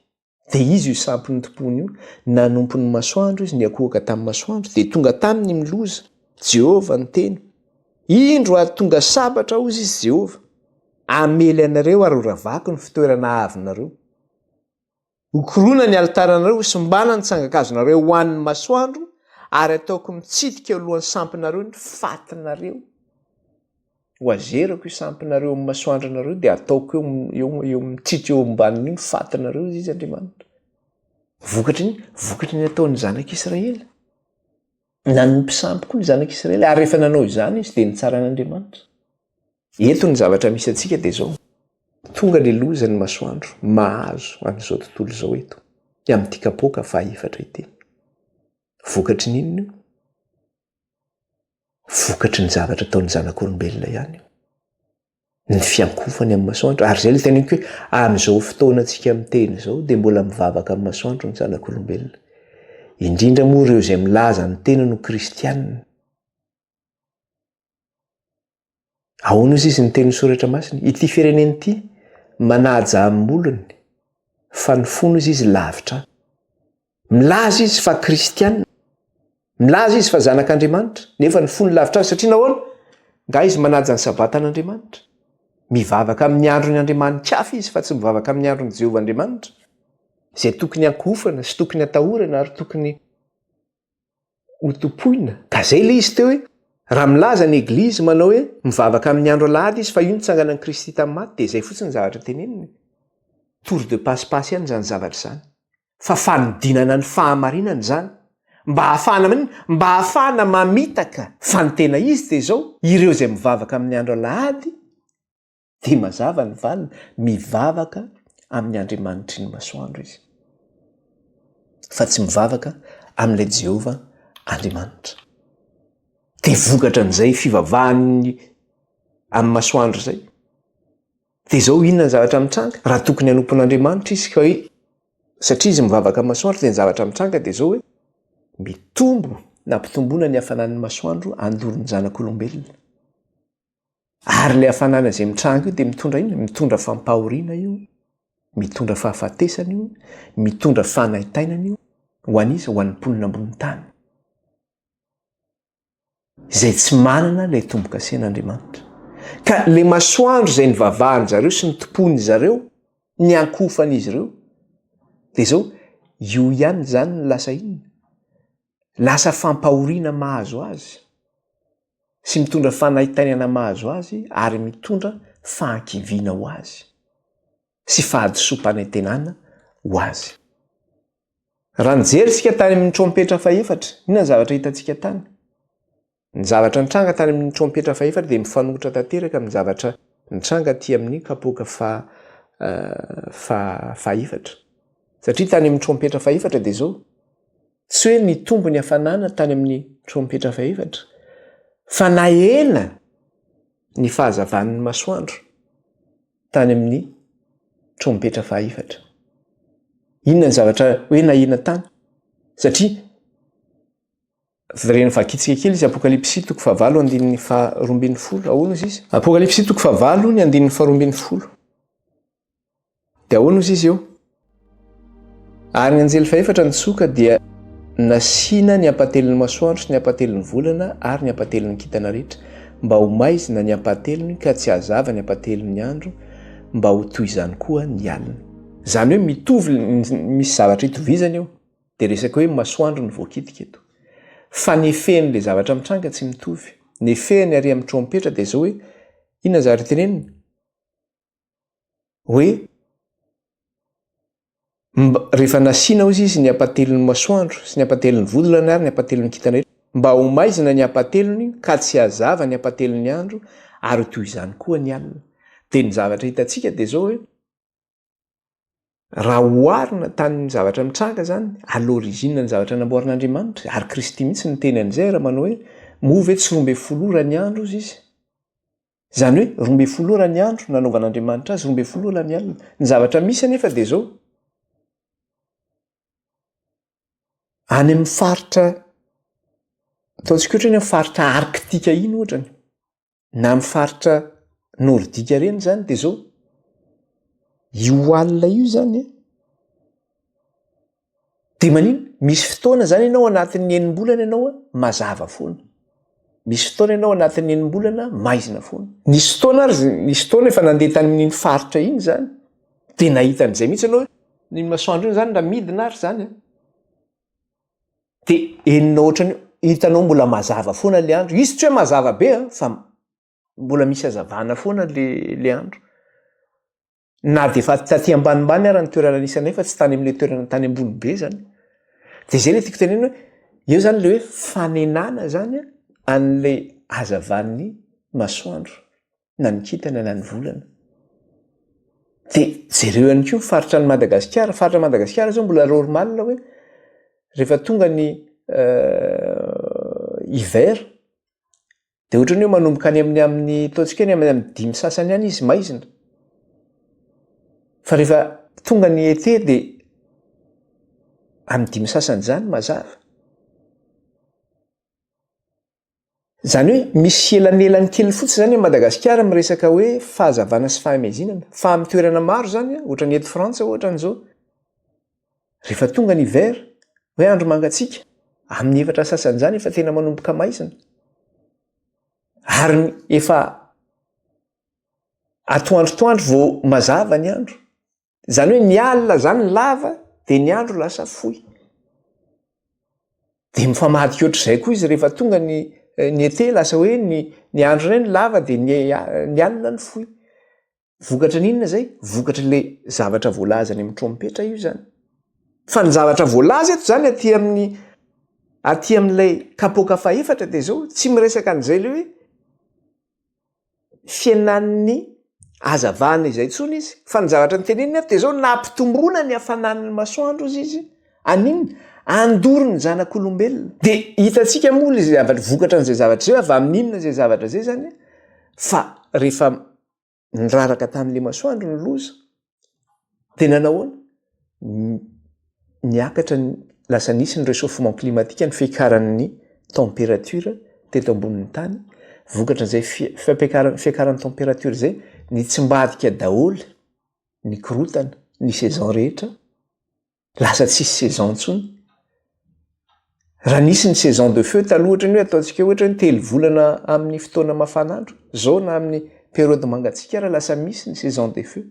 [SPEAKER 1] Dia izy io sampy notompoiny io, nanompo ny masoandro izy, niankohoka tamin'ny masoandro, dia tonga taminy ny loza. Jehovah niteny, Indro hahatonga sabatra hozy izy Jehovah, hamely anareo ary horavako ny fitoerana ahavonareo. Hokoroina ny alitaranareo, hosimbana ny tsangan-kazonareo ho an'ny masoandro, ary hataoko mitsidika eo alohan'ny sampinareo ny fatinareo. Ho azerako io sampinareo amin'ny masoandronareo dia ataoko eo eo eo mitsitsy eo ambanin'io ny fatinareo hoy izy Andriamanitra. Vokatry ny vokatry ny ataon'ny zanak'Israely. Nanompo sampy koa ny zanak'Israely ary rehefa nanao izany izy dia nitsaran'Andriamanitra. Eto ny zavatra misy antsika dia izao, tonga le loza ny masoandro mahazo an'izao tontolo izao eto amin'ity kapoaka fahaefatra ity. Vokatry ny inona io? Vokatry ny zavatra ataon'ny zanak'olombelona ihany io. Ny fiankofany amin'ny masoandro. Ary izay ilay teneniko hoe amin'izao fotoana antsika miteny izao dia mbola mivavaka amin'ny masoandro ny zanak'olombelona. Indrindra moa ireo izay milaza ny tenany ho kristianina. Ahoana ozy izy ny tenin'ny soratra masina? Ity firenena ity manaja amin'ny molony fa ny fony ozy izy lavitra ahy. Milaza izy fa kristiana. Milaza izy fa zanak'Andriamanitra, nefa ny fony lavitra azy satria nahoana? Nga izy manaja ny sabatan'Andriamanitra? Mivavaka amin'ny andron'ny andriamani-kafa izy fa tsy mivavaka amin'ny andron'i Jehovah Andriamanitra, izay tokony ankohofana sy tokony atahorana ary tokony hotompoina. Ka izay ilay izy teo hoe, raha milaza ny eglizy manao hoe mivavaka amin'ny andro alahady izy fa io nitsanganan'i Kristy tamin'ny maty dia izay fotsiny ny zavatra teneniny. Tour de passe-passe ihany izany zavatra izany. Fa fanodinana ny fahamarinana izany mba hahafahana maninona? Mba hahafahana mamitaka. Fa ny tena izy dia izao, ireo izay mivavaka amin'ny andro alahady dia mazava ny valiny, mivavaka amin'ny Andriamanitry ny masoandro izy, fa tsy mivavaka amin'ilay Jehovah Andriamanitra. Dia vokatra an'izay fivavahany amin'ny masoandro izay. Dia izao inona ny zavatra mitranga? Raha tokony hanompo an'Andriamanitra izy ka hoe satria izy mivavaka amin'ny masoandro dia ny zavatra mitranga dia izao hoe mitombo nampitomboana ny hafanan'ny masoandro handoro ny zanak'olombelona. Ary ilay hafanana izay mitranga io dia mitondra inona? Mitondra fampahoriana io, mitondra fahafatesana io, mitondra fanaintainana io, ho an'iza? Ho an'ny mponina ambony tany. Izay tsy manana ilay tombo-kasen'Andriamanitra. Ka ilay masoandro izay nivavahan-jareo sy nitompoan'izareo, niankohofan'izy ireo, dia izao, io ihany izany no lasa inona? Lasa fampahoriana mahazo azy, sy mitondra fanaintainana mahazo azy, ary mitondra fahakiviana ho azy, sy fahadisoam-panantenana ho azy. Raha nijery isika tany amin'ny trompetra fahefatra, inona ny zavatra hitantsika tany? Ny zavatra nitranga tany amin'ny trompetra fahefatra dia mifanohitra tanteraka amin'ny zavatra nitranga aty amin'ny kapoaka faha faha fahefatra. Satria tany amin'ny trompetra fahefatra dia izao, tsy hoe nitombo ny hafanana tany amin'ny trompetra fahefatra, fa nahena ny fahazavan'ny masoandro. tany amin'ny trompetra fahaefatra. Inona ny zavatra hoe nahena tany? Satria reny vakitsika kely izy Apokalypsy toko fahavalo andininy faha-12. Ahoana izy izy? Apokalypsy toko fahavalo ny andininy faha-12. Dia ahoana ozy izy eo? Ary ny anjely fahefatra nitsoka dia nasiana ny ampahatelon'ny masoandro sy ny ampahatelon'ny volana ary ny ampahatelon'ny kintana rehetra, mba ho maizina ny ampahatelony ka tsy hazava ny ampahatelon'ny andro, mba ho toy izany koa ny alina. Izany hoe mitovy, misy zavatra itovizana eo, dia resaka hoe masoandro no voakitika eto. Fa ny effet-n'ilay zavatra mitranga tsy mitovy. Ny effet-ny ary amin'ny trompetra dia izao hoe, inona ny zavatra tenenina? Hoe mba rehefa nasiana hozy izy ny ampahatelon'ny masoandro sy ny ampahatelon'ny volana ary ny ampahatelon'ny kintana rehetra, mba ho maizina ny ampahatelony ka tsy hazava ny ampahatelon'ny andro ary ho toy izany koa ny alina. Dia ny zavatra hitantsika dia izao hoe raha oharina tamin'ny zavatra mitranga izany, à l'origine ny zavatra namboarin'Andriamanitra, ary Kristy mihitsy niteny an'izay raha manao hoe moa ve tsy 12 ora ny andro hozy izy? Izany hoe 12 ora ny andro nanaovan'Andriamanitra azy, 12 ora ny alina. Ny zavatra misy anefa dia izao, any amin'ny faritra, ataontsika ohatra hoe any amin'ny faritra arktika iny ohatra, na amin'ny faritra nordika ireny izany dia izao, io alina io izany an, Dia manino? Misy fotoana izany ianao anatin'ny enim-bolana ianao mazava foana. Misy fotoana ianao anatin'ny enim-bolana maizina foana. Nisy fotoana ary, nisy fotoana efa nandeha tany amin'iny faritra iny izany, dia nahita an'izay mihitsy ianao hoe ny masoandro iny izany raha midina ary izany an, dia henonao ohatran'ny hitanao mbola mazava foana ilay andro. Izy tsy hoe mazava be an, fa mbola misy hazavana foana ilay andro. Na dia efa taty ambanimbany ara ny toerana nisy anay fa tsy tany amin'ilay toerana tany ambony be zany. Dia zay ilay tiako tenenina hoe eo zany ilay hoe fanenana zany an'ilay hazavan'ny masoandro na ny kintana na ny volana. Dia jereo ihany koa ny faritra an'i Madagasikara, faritra Madagasikara zao mbola normal hoe rehefa tonga ny hiver Dia ohatran'ny hoe manomboka any amin'ny amin'ny ataontsika hoe any amin'ny amin'ny dimy sasany any izy maizina. Fa rehefa tonga ny été dia amin'ny dimy sasany izany mazava. Izany hoe misy elanelany kely fotsiny izany i Madagasikara miresaka hoe fahazavana sy fahamaizinana. Fa amin'ny toerana maro izany, ohatran'ny eto Frantsa ohatra an'izao, Rehefa tonga ny hiver, hoe andro mangatsiaka, amin'ny efatra sasany izany efa tena manomboka maizina. Ary efa atoandrotoandro vao mazava ny andro. Izany hoe ny alina izany lava dia ny andro lasa fohy. Dia mifamadika ohatr'izay koa izy rehefa tonga ny ny été lasa hoe ny ny andro indray no lava dia ny ny alina no fohy. Vokatry ny inona izay? Vokatry ilay zavatra voalaza any amin'ny trompetra io izany. Fa ny zavatra voalaza eto izany aty amin'ny aty amin'ilay kapoaka fahefatra dia izao, tsy miresaka an'izay ilay hoe fihenan'ny hazavana izay intsony izy, fa ny zavatra noteneniny eto dia izao, nampitomboana ny hafanan'ny masoandro hozy izy, aninona? Handoro ny zanak'olombelona. Dia hitantsika moa ilay zavatra, vokatra an'izay zavatra izay, avy amin'inona izay zavatra izay izany, fa rehefa niraraka tamin'ilay masoandro ny loza, dia nanao ahoana? Niakatra ny, lasa nisy ny réchauffement climatique, ny fiakaran'ny température teto ambonin'ny tany, vokatran'izay fampiakarana, fiakaran'ny température izay, nitsimbadika daholo ny korontana, ny saison rehetra, Lasa tsisy saison intsony. Raha nisy ny saison de feu taloha ohatran'ny hoe ataontsika ohatra hoe telo volana amin'ny fotoana mafanandro, zao na amin'ny période mangatsiaka ary lasa misy ny saison de feu.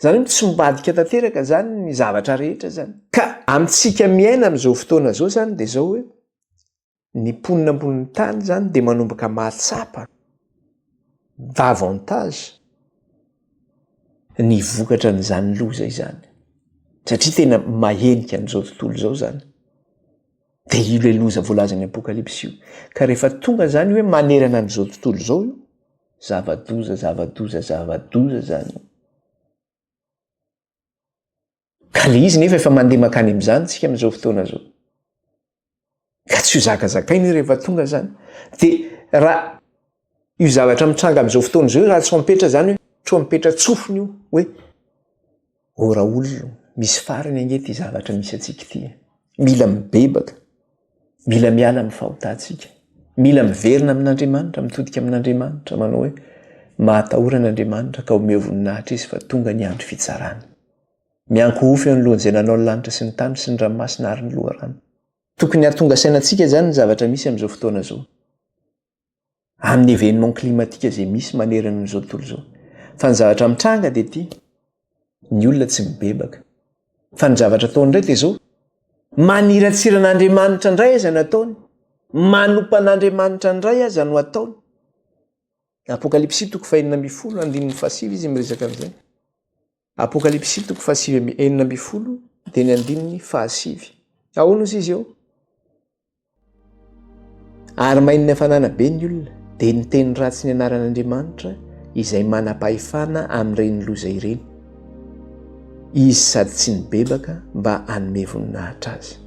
[SPEAKER 1] Zany hoe mitsimbadika tanteraka zany ny zavatra rehetra zany. Ka amintsika miaina amin'izao fotoana izao zany dia zao hoe ny mponina ambonin'ny tany zany dia manomboka mahatsapa davantage ny vokatra an'izany loza izany satria tena mahenika an'izao tontolo izao zany de io le loza voalazan'ny apokalypsy io ka rehefa tonga zany hoe manerana an'izao tontolo izao io zava-doza zava-doza zava-doza zany Ka le izy nefa efa mandeha mankany amin'izany tsika amin'izao fotoana izao. Ka tsy ho zakazakaina io rehefa tonga zany. De raha io zavatra mitranga amin'izao fotoana izao io raha trompetra zany hoe trompetra tsofina io hoe ô raolona misy farany ange ity zavatra misy antsika ity e. Mila mibebaka. Mila miala amin'ny fahotantsika. Mila miverina amin'Andriamanitra, mitodika amin'Andriamanitra, manao hoe mahatahora an'Andriamanitra ka omeo voninahitra izy fa tonga ny andro fitsarany. Miankohofy eo anoloan'izay nanao ny lanitra sy ny tany sy ny ranomasina ary ny loharano. Tokony hahatonga saina antsika izany ny zavatra misy amin'izao fotoana izao. Amin'ny événement climatique izay misy manerana an'izao tontolo izao. Fa ny zavatra mitranga dia ity, ny olona tsy mibebaka. Fa ny zavatra ataony indray dia izao, maniratsira an'Andriamanitra indray aza no ataony, manompa an'Andriamanitra indray aza no ataony. Apokalypsy toko fahenina ambin'ny folo, andininy fahasivy izy miresaka an'izay. Apokalypsy toko fahasivy amby 16 dia ny andininy fahasivy. Ahoana ozy izy eo? Ary main'ny hafanana be ny olona, dia niteny ratsy ny anaran'Andriamanitra izay manam-pahefana amin'ireny loza ireny. Izy sady tsy nibebaka mba hanome voninahitra azy.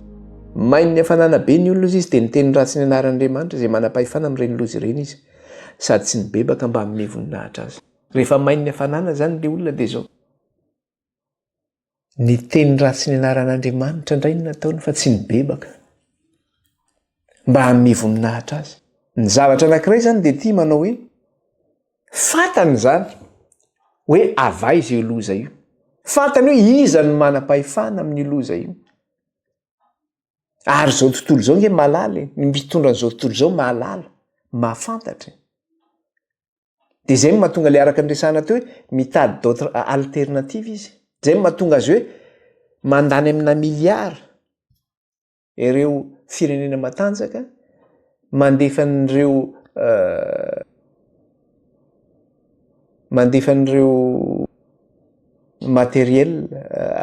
[SPEAKER 1] Main'ny hafanana be ny olona izy, dia niteny ratsy ny anaran'Andriamanitra izay manam-pahefana amin'ireny loza ireny izy, sady tsy nibebaka mba hanome voninahitra azy. Rehefa main'ny hafanana izany ilay olona dia izao. Niteny ratsy ny anaran'Andriamanitra indray no nataony fa tsy nibebaka mba hanome voninahitra azy. Ny zavatra anankiray izany dia ity manao hoe fantany izany hoe avy aiza io loza io. Fantany hoe iza no manam-pahefana amin'io loza io. Ary izao tontolo izao nge mahalala e, ny mpitondra an'izao tontolo izao mahalala, mahafantatra e. Dia izay no mahatonga ilay araka ny resahana teo hoe mitady d'autres alternative izy. Izay no mahatonga azy hoe mandany amina milliard ireo firenena matanjaka mandefa an'ireo mandefa an'ireo matériel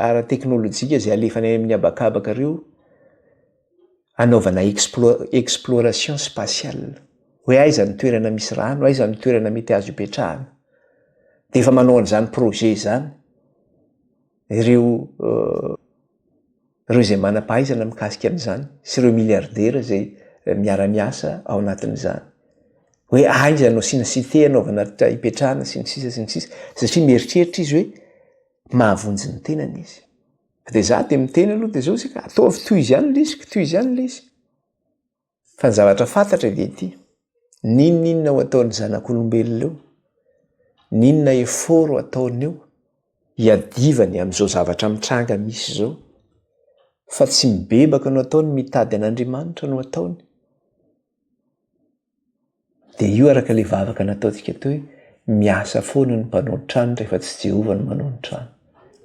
[SPEAKER 1] ara-teknolojika izay alefany any amin'ny habakabaka ireo hanaovana exploration spatiale, hoe aiza ny toerana misy rano, aiza ny toerana mety azo ipetrahana. Dia efa manao an'izany projet izany ireo ireo izay manam-pahaizana mikasika an'izany sy ireo milliardaires izay miara-miasa ao anatin'izany. Hoe aiza no asiana cité hanaovana hipetrahana sy ny sisa sy ny sisa, satria mieritreritra izy hoe mahavonjy ny tenany izy. Fa dia za dia miteny aloha dia zao isika, ataovy tohizo ihany ilay izy, tohizo ihany ilay izy. Fa ny zavatra fantatra dia ity, n'inon'inona ho ataon'ny zanak'olombelona eo, n'inona effort ho ataony eo, hiadivany amin'izao zavatra mitranga misy izao, fa tsy mibebaka no ataony, mitady an'Andriamanitra no ataony. Dia io araka ilay vavaka nataontsika teo hoe miasa foana ny mpanao ny trano rehefa tsy Jehovah no manao ny trano.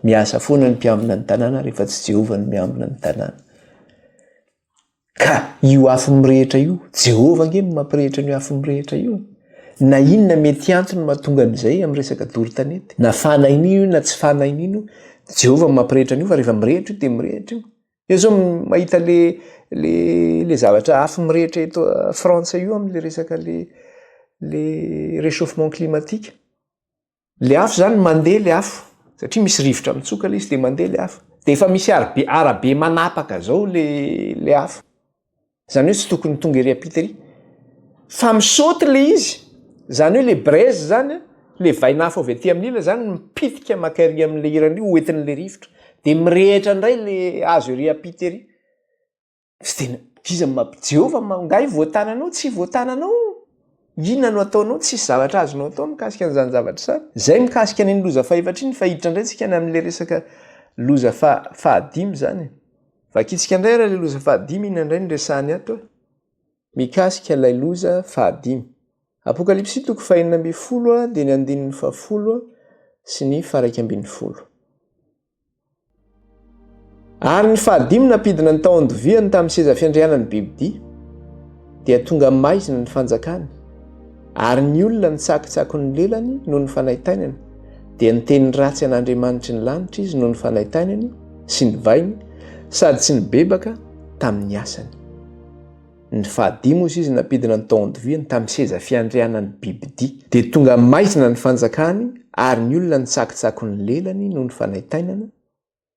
[SPEAKER 1] Miasa foana ny mpiambina ny tanàna rehefa tsy Jehovah no miambina ny tanàna. Ka io afo mirehitra io, Jehovah ange no mampirehitra an'io afo mirehitra io. Na inona mety antony mahatonga an'izay amin'ny resaka doro tanety, na fanahin'io io na tsy fanahin'io, Jehovah no mampirehitra an'io fa rehefa mirehitra io dia mirehitra io. Eo zao mahita le le le zavatra afo mirehitra eto Frantsa io am'le resaka le le réchauffement climatique. Le afo zany mandeha le afo satria misy rivotra mitsoka le izy de mandeha le afo. De efa misy arabe arabe manapaka zao le le afo. Zany hoe tsy tokony tonga ery ampita ery. Fa misaoty le izy, zany hoe le braise zany an, le vainafo avy aty amin'ny ila zany mipitika maka ery amin'le irany io hoentin'le rivotra. De mirehitra indray le hazo ery ampita ery. Tsy tena, iza no mampi-, Jehovah ma-, ngahy voatananao? Tsy voatananao io. Inona no ataonao? Tsisy zavatra azonao atao mikasika an'izany zavatra izany. Zay mikasika an'iny loza fahefatra iny fa hiditra indray tsika any amin'le resaka loza fahadimy zany e. Vakintsika indray ary ilay loza fahadimy, inona indray no resahany ato? Mikasika ilay loza fahadimy. Apokalypsy toko fahenina ambin'ny folo dia ny andininy fahafolo sy ny faharaika ambin'ny folo. Ary ny fahadimy nampidina ny tao an-doviany tamin'ny seza fiandrianan'ny bibidia, dia tonga maizina ny fanjakany, ary ny olona nitsakitsako ny lelany noho ny fanaintainany, dia niteny ratsy an'Andriamanitry ny lanitra izy noho ny fanaintainany sy ny vainy, sady tsy nibebaka tamin'ny asany. Ny fahadimy hozy izy nampidina ny tao an-doviany tamin'ny seza fiandrianan'ny bibidia. Dia tonga maizina ny fanjakany, ary ny olona nitsakitsako ny lelany noho ny fanaintainana,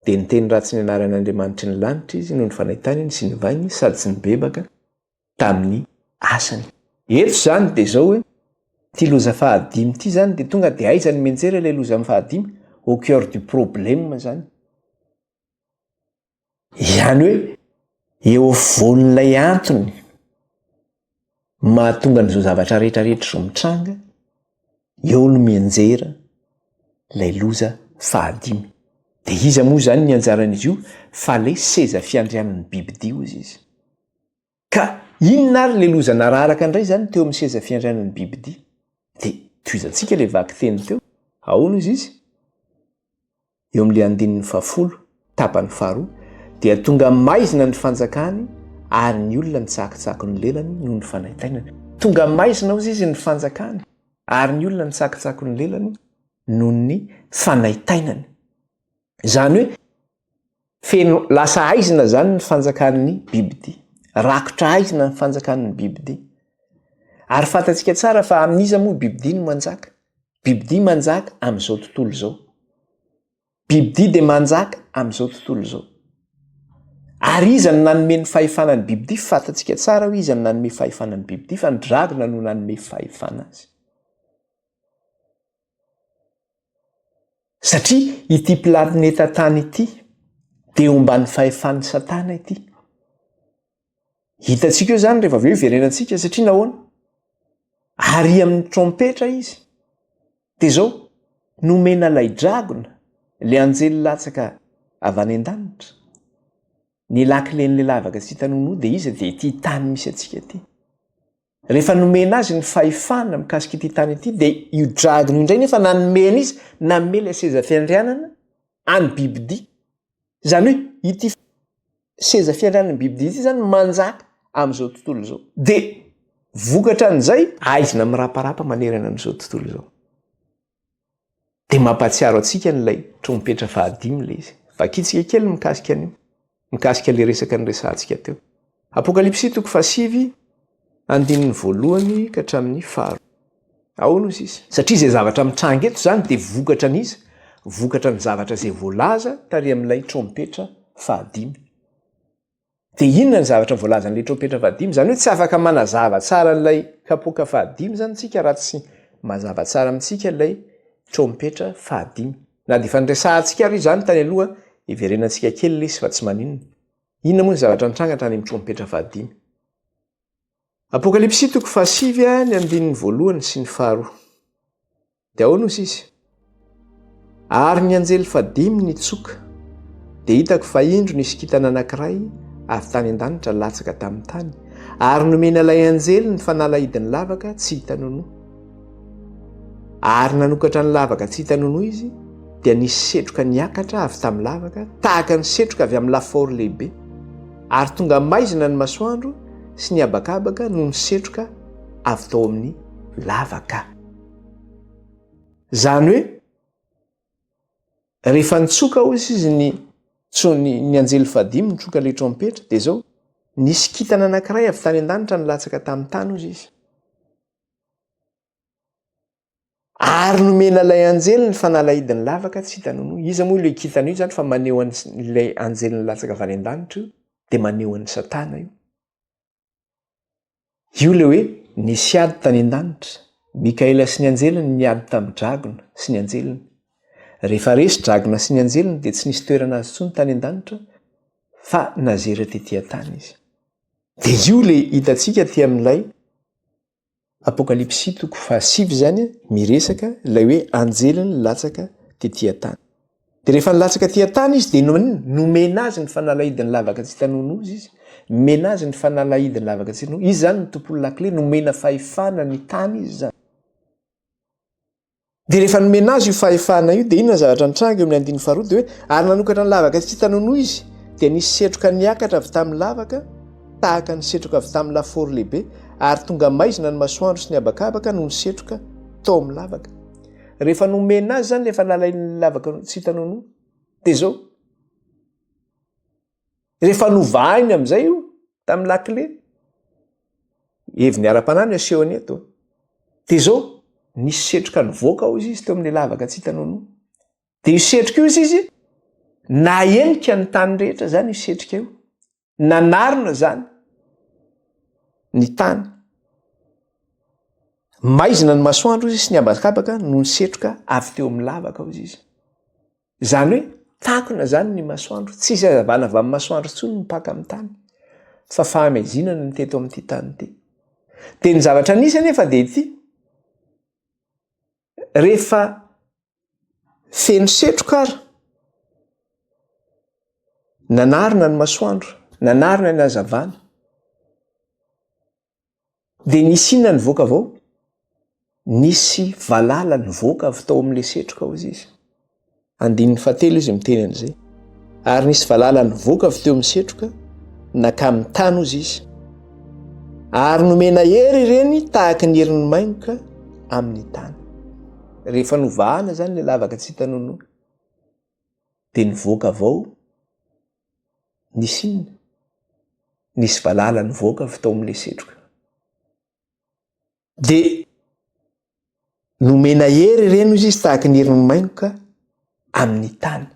[SPEAKER 1] dia niteny ratsy ny anaran'Andriamanitry ny lanitra izy noho ny fanaintainany sy ny vainy sady tsy nibebaka tamin'ny asany. Eto izany dia izao hoe, ity loza fahadimy ity izany dia tonga dia aiza no mianjera ilay loza fahadimy? Au cœur du problème izany. Izany hoe eo afovoan'ilay antony mahatonga an'izao zavatra rehetra rehetra izao mitranga, eo no mianjera ilay loza fahadimy. Dia iza moa izany ny anjaran'izy io fa ilay seza fiandrianan'ny bibidia hozy izy. Ka inona ary ilay loza nararaka indray izany teo amin'ny seza fiandrianan'ny bibidia? Dia tohizantsika ilay vakiteny teo. Ahoana hozy izy? Eo amin'ilay andininy fahafolo, tapany faharoa, dia tonga maizina ny fanjakany ary ny olona nitsakitsako ny lelany noho ny fanaintainana. Tonga maizina hozy izy ny fanjakany ary ny olona nitsakitsako ny lelany noho ny fanaintainany. Izany hoe feno lasa aizina izany ny fanjakan'ny bibidia. Rakotra aizina ny fanjakan'ny bibidia. Ary fantatsika tsara fa amin'iza moa bibidia no manjaka? Bibidia manjaka amin'izao tontolo izao. Bibidia dia manjaka amin'izao tontolo izao. Ary iza no nanome ny fahefana ny bibidia? Fantatsika tsara hoe iza no nanome fahefana ny bibidia fa ny dragona no nanome fahefana azy. Satria ity planeta tany ity dia eo ambany fahefan'i Satana ity. Hitantsika eo izany rehefa avy eo hiverenantsika satria nahoana? Ary amin'ny trompetra izy. Dia izao, nomena ilay dragona, ilay anjely latsaka avy any an-danitra, ny lakilen'ilay lavaka tsy hita nonoa dia iza? Dia ity tany misy antsika ity. Rehefa nomena azy ny fahefana mikasika ity tany ity dia io dragona io indray nefa nanome an'iza? Nanome ilay seza fiandrianana an'i bibidia. Izany hoe ity seza fiandrianan'ny bibidia ity izany manjaka amin'izao tontolo izao. Dia vokatra an'izay, aizina miraparapa manerana an'izao tontolo izao. Dia mampahatsiaro antsika an'ilay trompetra fahadimy ilay izy. Vakintsika kely ny mikasika an'io, mikasika ilay resaka niresahantsika teo. Apokalypsy toko fahasivy, andininy voalohany ka hatramin'ny faharoa. Ahoana hozy izy? Satria izay zavatra mitranga eto izany dia vokatra an'iza? Vokatra ny zavatra izay voalaza tary amin'ilay trompetra fahadimy. Dia inona ny zavatra voalazan'ilay trompetra fahadimy? Izany hoe tsy afaka manazava tsara an'ilay kapoaka fahadimy izany isika raha tsy mazava tsara amintsika ilay trompetra fahadimy. Na dia efa niresahantsika ary izany tany aloha, hiverenantsika kely ilay izy fa tsy maninona. Inona moa ny zavatra nitranga tany amin'ny trompetra fahadimy? Apokalypsy toko fahasivy ny andininy voalohany sy ny faharoa. Dia ahoana hozy izy? Ary ny anjely fahadimy nitsoka, dia hitako fa indro nisy kintana anankiray avy tany an-danitra latsaka tamin'ny tany, ary nomena ilay anjely ny fanalahidin'ny lavaka tsy hita nonoa. Ary nanokatra ny lavaka tsy hita nonoa izy, dia nisy setroka niakatra avy tamin'ny lavaka, tahaka ny setroka avy amin'ny lafaoro lehibe. Ary tonga maizina ny masoandro sy ny habakabaka noho ny setroka avy tao amin'ny lavaka. Izany hoe rehefa nitsoka hozy izy ny ny, ny anjely fahadimy nitsoka ilay trompetra dia izao nisy kintana anankiray avy tany an-danitra nilatsaka tamin'ny tany hozy izy. Ary nomena ilay anjely ny fanalahidin'ny lavaka tsy hita nonoa. Iza moa ilay kintana io izany fa maneho an'ilay anjely nilatsaka avy any an-danitra io dia maneho an'i Satana io. Io ilay hoe nisy ady tany an-danitra, Mikaela sy ny anjeliny niady tamin'ny dragona sy ny anjeliny. Rehefa resy dragona sy ny anjeliny dia tsy nisy toerana azy intsony tany an-danitra fa nazera tetỳ an-tany izy. Dia io ilay hitantsika aty amin'ilay Apokalypsy toko fahasivy izany miresaka ilay hoe anjeliny latsaka tetỳ an-tany. Dia rehefa nilatsaka aty an-tany izy dia nomena azy ny fanalahidin'ny lavaka tsy hita nono izy. Nomena azy ny fanalahidin'ny lavaka tsy hita nono. Izy izany no tompon'ny lakile, nomena fahefana ny tany izy izany. Dia rehefa nomena azy io fahefana io dia inona ny zavatra nitranga eo amin'ny andininy faharoa dia hoe ary nanokatra ny lavaka tsy hita nono izy dia nisy setroka niakatra avy tamin'ny lavaka tahaka ny setroka avy tamin'ny lafaoro lehibe ary tonga maizina ny masoandro sy ny habakabaka noho ny setroka tao amin'ny lavaka. Rehefa nomena azy zany efa nalain'ny lavaka tsy hita nonoa dia zao. Rehefa novahiny amin'izay io tamin'ny lakile, heviny ara-panahy no asehony eto, dia zao, nisy setroka nivoaka hozy izy teo amin'ilay lavaka tsy hita nonoa. Dia io setroka io hozy izy, nahenika ny tany rehetra zany io setroka io. Nanarona izany ny tany. Maizina ny masoandro izy sy ny habakabaka noho ny setroka avy teo amin'ny lavaka hozy izy. Izany hoe takona izany ny masoandro, tsisy hazavana avy amin'ny masoandro intsony mipaka amin'ny tany fa fahamaizinana ny teto amin'ity tany ity. Dia ny zavatra nisy anefa dia ity, rehefa Feno setroka ary nanarona ny masoandro, nanarona ny hazavana. Dia nisy inona nivoaka avy ao? Nisy valala nivoaka avy tao amin'ilay setroka hozy izy. Andininy fahatelo izy miteny an'izay. Ary nisy valala nivoaka avy teo amin'ny setroka, nakamin'ny tany hozy izy. Ary nomena hery ireny tahaka ny herin'ny maingoka amin'ny tany. Rehefa novahana izany ilay lavaka tsy hita nonoa dia nivoaka avy ao nisy inona? Nisy valala nivoaka avy tao amin'ilay setroka. Dia nomena hery ireny hozy izy tahaka ny herin'ny maingoka amin'ny tany.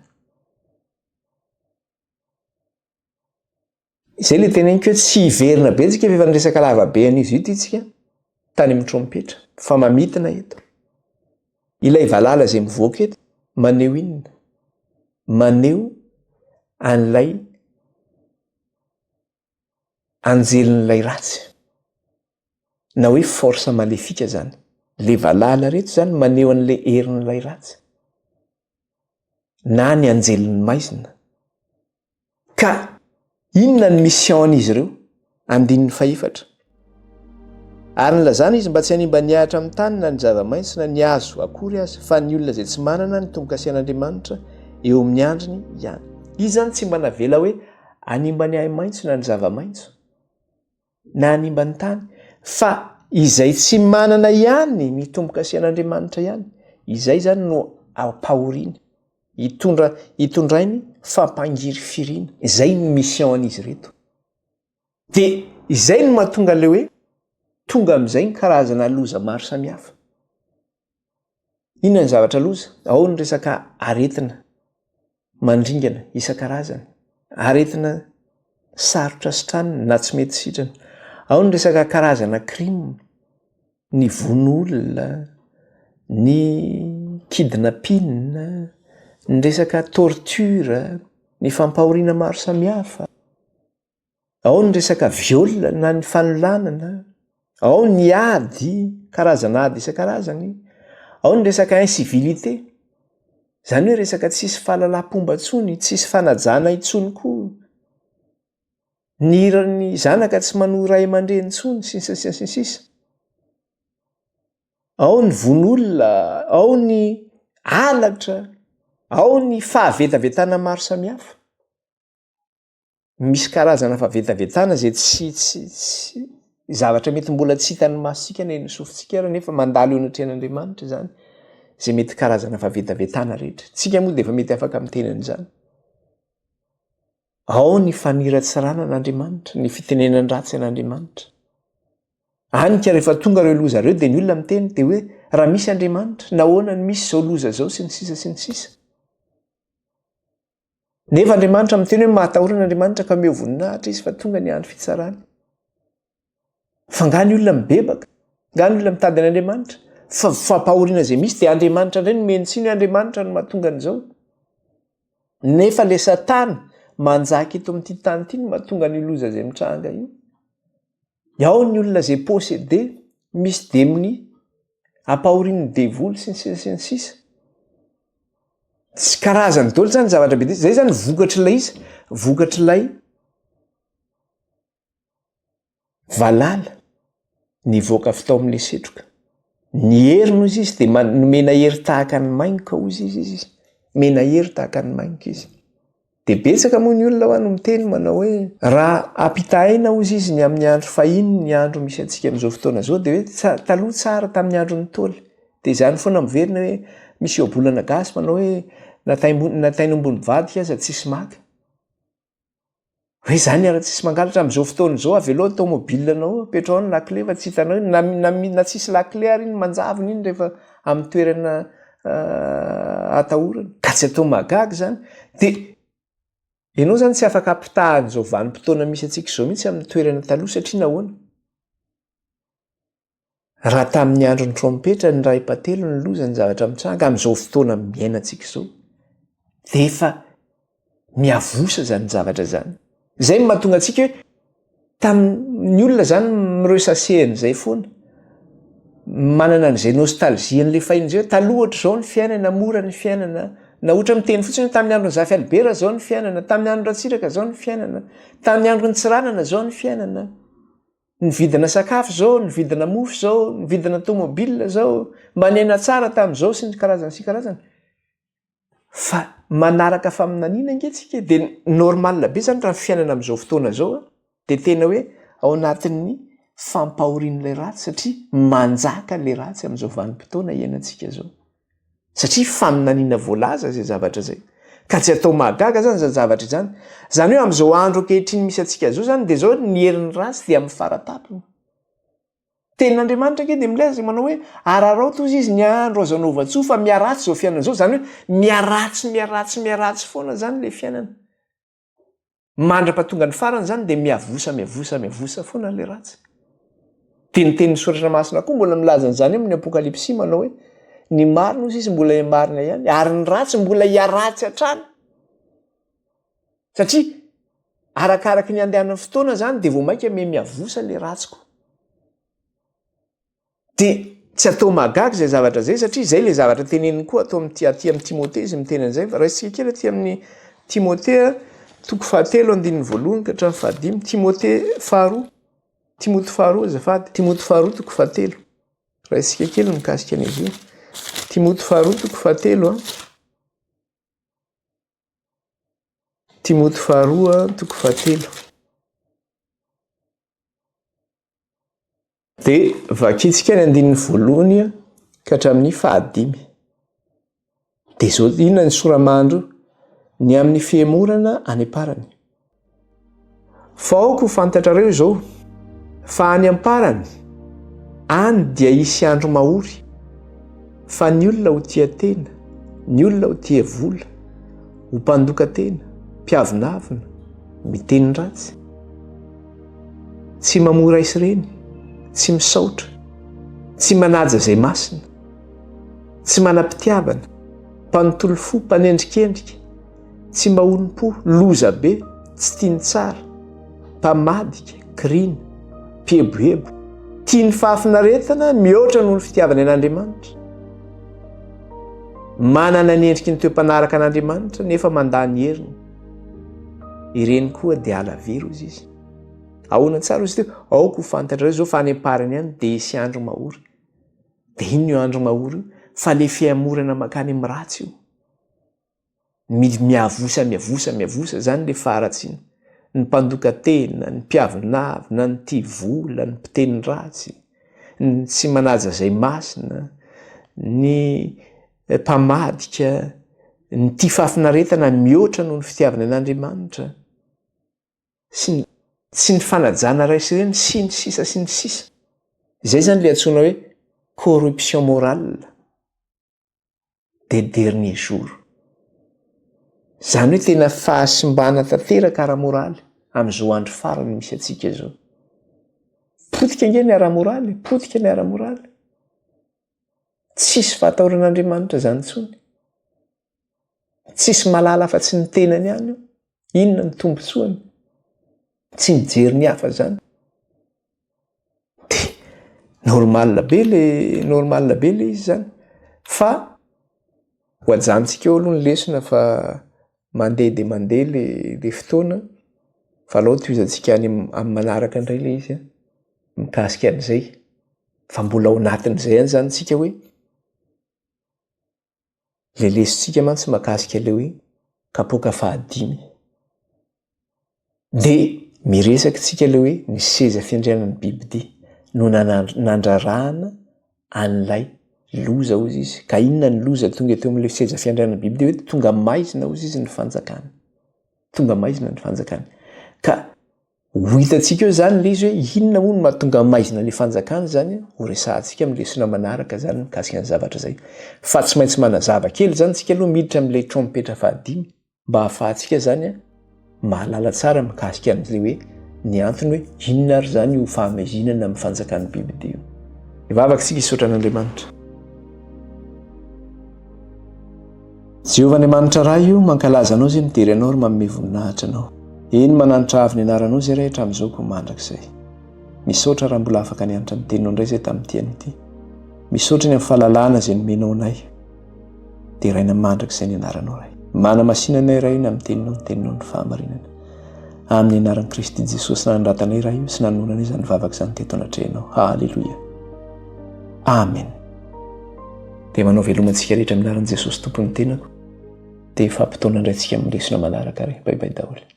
[SPEAKER 1] Izay ilay teneniko hoe tsy hiverina be tsika fa efa niresaka lava be an'izy io ity tsika tany amin'ny trompetra fa mamintina eto. Ilay valala izay mivoaka eto maneho inona? Maneho an'ilay anjelin'ilay ratsy na hoe force maléfique zany. Le valala reto zany maneho an'ilay herin'ilay ratsy na ny anjelin'ny maizina. Ka inona ny mission-n'izy ireo? Andininy fahefatra. Ary nilazana izy mba tsy hanimba ny ahitra amin'ny tany na ny zava-maitso na ny hazo akory aza, fa ny olona izay tsy manana ny tombo-kasen'Andriamanitra eo amin'ny andriny ihany. Izy izany tsy mba navela hoe hanimba ny ahi-maitso na ny zava-maitso na hanimba ny tany, fa izay tsy manana ihany ny tombo-kasen'Andriamanitra ihany, izay izany no ampahoriany. Hitondra hitondrainy fampangirifiriana. Izay ny mission an'izy ireto. Dia izay no mahatonga ilay hoe tonga amin'izay ny karazana loza maro samihafa. Inona ny zavatra loza? Ao ny resaka aretina mandringana isan-karazany. Aretina sarotra sitranina na tsy mety sitrana. Ao ny resaka karazana crime. ny vono olona, ny kidnapping, ny resaka torture, ny fampahoriana maro samihafa, ao ny resaka viol na ny fanolanana, ao ny ady, karazana ady isan-karazany, ao ny resaka incivilité, zany hoe resaka tsisy fahalalam-pomba intsony, tsisy fanajana intsony koa. Ny hiran'ny zanaka tsy manohy ray aman-dreny intsony, sy ny sisa sy ny sisa. Ao ny vono olona, ao ny halatra, ao ny fahavetavetana maro samihafa. Misy karazana fahavetavetana izay tsy tsy tsy zavatra mety mbola tsy hitan'ny masontsika na ny sofintsika ary nefa mandalo eo anatrehan'Andriamanitra izany, izay mety karazana fahavetavetana rehetra. Tsika moa dia efa mety afaka miteny an'izany. Ao ny faniratsirana an'Andriamanitra, ny fitenenan-dratsy an'Andriamanitra. Any ka rehefa tonga ireo loza ireo dia ny olona miteny dia hoe raha misy Andriamanitra, nahoana no misy izao loza izao sy ny sisa sy ny sisa. Nefa Andriamanitra miteny hoe mahatahorana Andriamanitra ka omeo voninahitra izy fa tonga ny andro fitsarany. Fa nga ny olona mibebaka? Nga ny olona mitady an'Andriamanitra? Fa fampahoriana izay misy dia Andriamanitra indray no omeny tsiny hoe Andriamanitra no mahatonga an'izao. Nefa le satana manjaka eto amin'ity tany ity no mahatonga an'io loza izay mitranga io. Ao ny olona izay possédé, misy demonia, ampahorian'ny devoly sy ny sisa sy ny sisa. Tsy karazany daholo zany zavatra be dia, zay zany vokatr'ilay izy, vokatr'ilay valala nivoaka avy tao amin'ilay setroka. Ny heriny hozy izy dia nomena hery tahaka ny maingoka hozy izy izy, nomena hery tahaka ny maingoka izy. Dia betsaka moa ny olona hoa no miteny manao hoe raha ampitahaina hozy izy ny amin'ny andro fahiny ny andro misy antsika amin'izao fotoana izao dia hoe taloha tsara tamin'ny andron'ny Ntaolo. Dia izany foana miverina hoe misy ohabolana gasy manao hoe na tain'omby mivadika aza tsisy maka. Hoe izany ary tsisy mangalatra amin'izao fotoana izao avelao ny tomobile-nao apetrao ny lakile fa tsy hitanao iny na na na tsisy lakile ary iny manjavona iny rehefa amin'ny toerana atahorana. Ka tsy atao mahagaga izany. Dia ianao izany tsy afaka ampitaha an'izao vanim-potoana misy antsika izao mihitsy amin'ny toerana taloha satria nahoana? Raha tamin'ny andron'ny trompetra ny ray patelo ny loza ny zavatra mitranga amin'izao fotoana miainantsika izao dia efa miavosa izany zavatra izany. Izay no mahatonga antsika hoe tamin'ny olona izany mi-ressasser an'izay foana, manana an'izay nostalgie an'ilay fahiny izay hoe taloha ohatr'izao ny fiainana, mora ny fiainana, na ohatra miteny fotsiny hoe tamin'ny andron'i Zafy Albert izao ny fiainana, tamin'ny andron'i Ratsiraka izao ny fiainana, tamin'ny andron'i Tsiranana izao ny fiainana. Ny vidina sakafo zao, ny vidina mofo zao, ny vidina tomobile zao, manena tsara tamin'izao sy ny karazany sy karazany. Fa manaraka faminaniana ange tsika e, de normal be zany raha ny fiainana amin'izao fotoana izao de tena hoe ao anatin'ny fampahorian'ilay ratsy satria manjaka le ratsy amin'izao vanim-potoana iainantsika izao. Satria faminaniana voalaza izay zavatra izay. Ka tsy atao mahagaga izany izany zavatra izany. Izany hoe amin'izao andro ankehitriny misy antsika izao izany dia izao ny herin'ny ratsy dia amin'ny faratapony. Tenin'Andriamanitra ange dia milaza manao hoe araraoty hozy izy ny andro azo anaovan-tsoa fa miharatsy izao fiainana izao. Izany hoe miharatsy, miharatsy, miharatsy foana izany ilay fiainana. Mandra-pahatonga ny farany izany dia miavosa, miavosa, miavosa foana ilay ratsy. Dia ny tenin'ny soratra masina koa mbola milaza an'izany amin'ny apokalypsy manao hoe ny marina hozy izy mbola himarina ihany ary ny ratsy mbola hiharatsy hatrany. Satria arakaraky ny andehanan'ny fotoana izany dia vao mainka miha miavosa ilay ratsy koa. Dia tsy atao mahagaga izay zavatra izay satria izay ilay zavatra teneniny koa ato amin'ity aty amin'i Timothée izy miteny an'izay fa raisika kely aty amin'ny Timothée toko fahatelo andininy voalohany ka hatramin'ny fahadimy Timothée faharoa Timoty faharoa azafady Timoty faharoa toko fahatelo raisika kely mikasika an'izy io Timoty faharoa toko fahatelo a Timoty faharoa toko fahatelo Dia vakintsika ny andininy voalohany ka hatramin'ny fahadimy. Dia izao, inona ny sora-mandro ny amin'ny fihemorana any am-parany? Fa aoka ho fantatrareo izao, fa any am-parany, any dia hisy andro mahory, fa ny olona ho tia tena, ny olona ho tia vola, ho mpandoka tena, mpiavonavona, miteny ratsy. Tsy mamoa ray sy reny, tsy misaotra, tsy manaja izay masina, tsy manam-pitiavana, mpanontolo fo, mpanendrikendrika, tsy mahonom-po, loza be, tsy tia ny tsara, mpamadika, kirina, mpieboebo, tia ny fahafinaretana mihoatra noho ny fitiavany an'Andriamanitra, manana ny endriky ny toe-panaraka an'Andriamanitra nefa mandà ny heriny. Ireny koa dia alaviro hozy izy. Ahoana tsara hozy teo? Aoka ho fantatrareo izao fa any am-parany any dia hisy andro mahory. Dia inona io andro mahory io? Fa le fihamorana mankany amin'ny ratsy io. Miavosa, miavosa, miavosa izany le faharatsiana. Ny mpandoka tena, ny mpiavonavona, ny tia vola, ny mpiteny ratsy, ny tsy manaja izay masina, ny mpamadika, ny tia fahafinaretana mihoatra noho ny fitiavana an'Andriamanitra, sy ny tsy ny fanajana ray sy reny, sy ny sisa sy ny sisa. Izay izany ilay antsoina hoe corruption morale des derniers jours. Izany hoe tena fahasimbana tanteraka ara-moraly amin'izao andro farany misy antsika izao. Potika ange ny ara-moraly, potika ny ara-moraly. Tsisy fahatahoran'Andriamanitra izany intsony. Tsisy mahalala afa-tsy ny tenany ihany io. Inona ny tombontsoany? Tsy mijery ny hafa izany. Dia normal be le normal be le izy izany. Fa. Ho ajanontsika eo aloha ny lesona fa mandeha dia mandeha le le fotoana fa alao tohizantsika any amin'ny manaraka indray le izy mikasika an'izay fa mbola ao anatin'izay ihany izany tsika hoe le lesontsika mantsy mahakasika le hoe kapoaka fahadimy. Dia miresaka isika ilay hoe ny seza fiandrianan'ny bibidia no nandrarahana an'ilay loza hozy izy. Ka inona ny loza tonga teo amin'ilay seza fiandrianan'ny bibidia? Hoe tonga maizina hozy izy ny fanjakany. Tonga maizina ny fanjakany. Ka ho hitantsika eo izany ilay izy hoe inona moa no mahatonga maizina ilay fanjakana izany, ho resahantsika amin'ny lesona manaraka izany mikasika ny zavatra izay. Fa tsy maintsy manazava kely izany isika aloha miditra amin'ilay trompetra fahadimy. Mba hahafahantsika izany mahalala tsara mikasika an'ilay hoe ny antony hoe inona ary izany io fahamezinana amin'ny fanjakan'ny bibidia io. Hivavaka isika hisaotra an'Andriamanitra. Jehovah Andriamanitra Ray o, mankalaza Anao izay midera Anao ary manome voninahitra Anao. Eny, mananitra avo ny anaranao izay Ray hatramin'izao koa mandrakizay. Misaotra raha mbola afaka nianatra ny teninao indray izay tamin'ity anio ity. Misaotra ny amin'ny fahalalana izay nomenao anay. Deraina mandrakizay ny anaranao Ray. Manamasina anay Ray na amin'ny teninao ny teninao ny fahamarinana. Amin'ny anaran'i Kristy Jesosy nanoratanay Ray io sy nanononanay izany vavaka izany teto anatrehanao. Haleloia. Amen. Dia manao veloma antsika rehetra amin'ny anaran'i Jesosy Tompon'ny tenako. Dia fampitaona indray antsika amin'ny lesona manaraka ary. Bye bye daholo.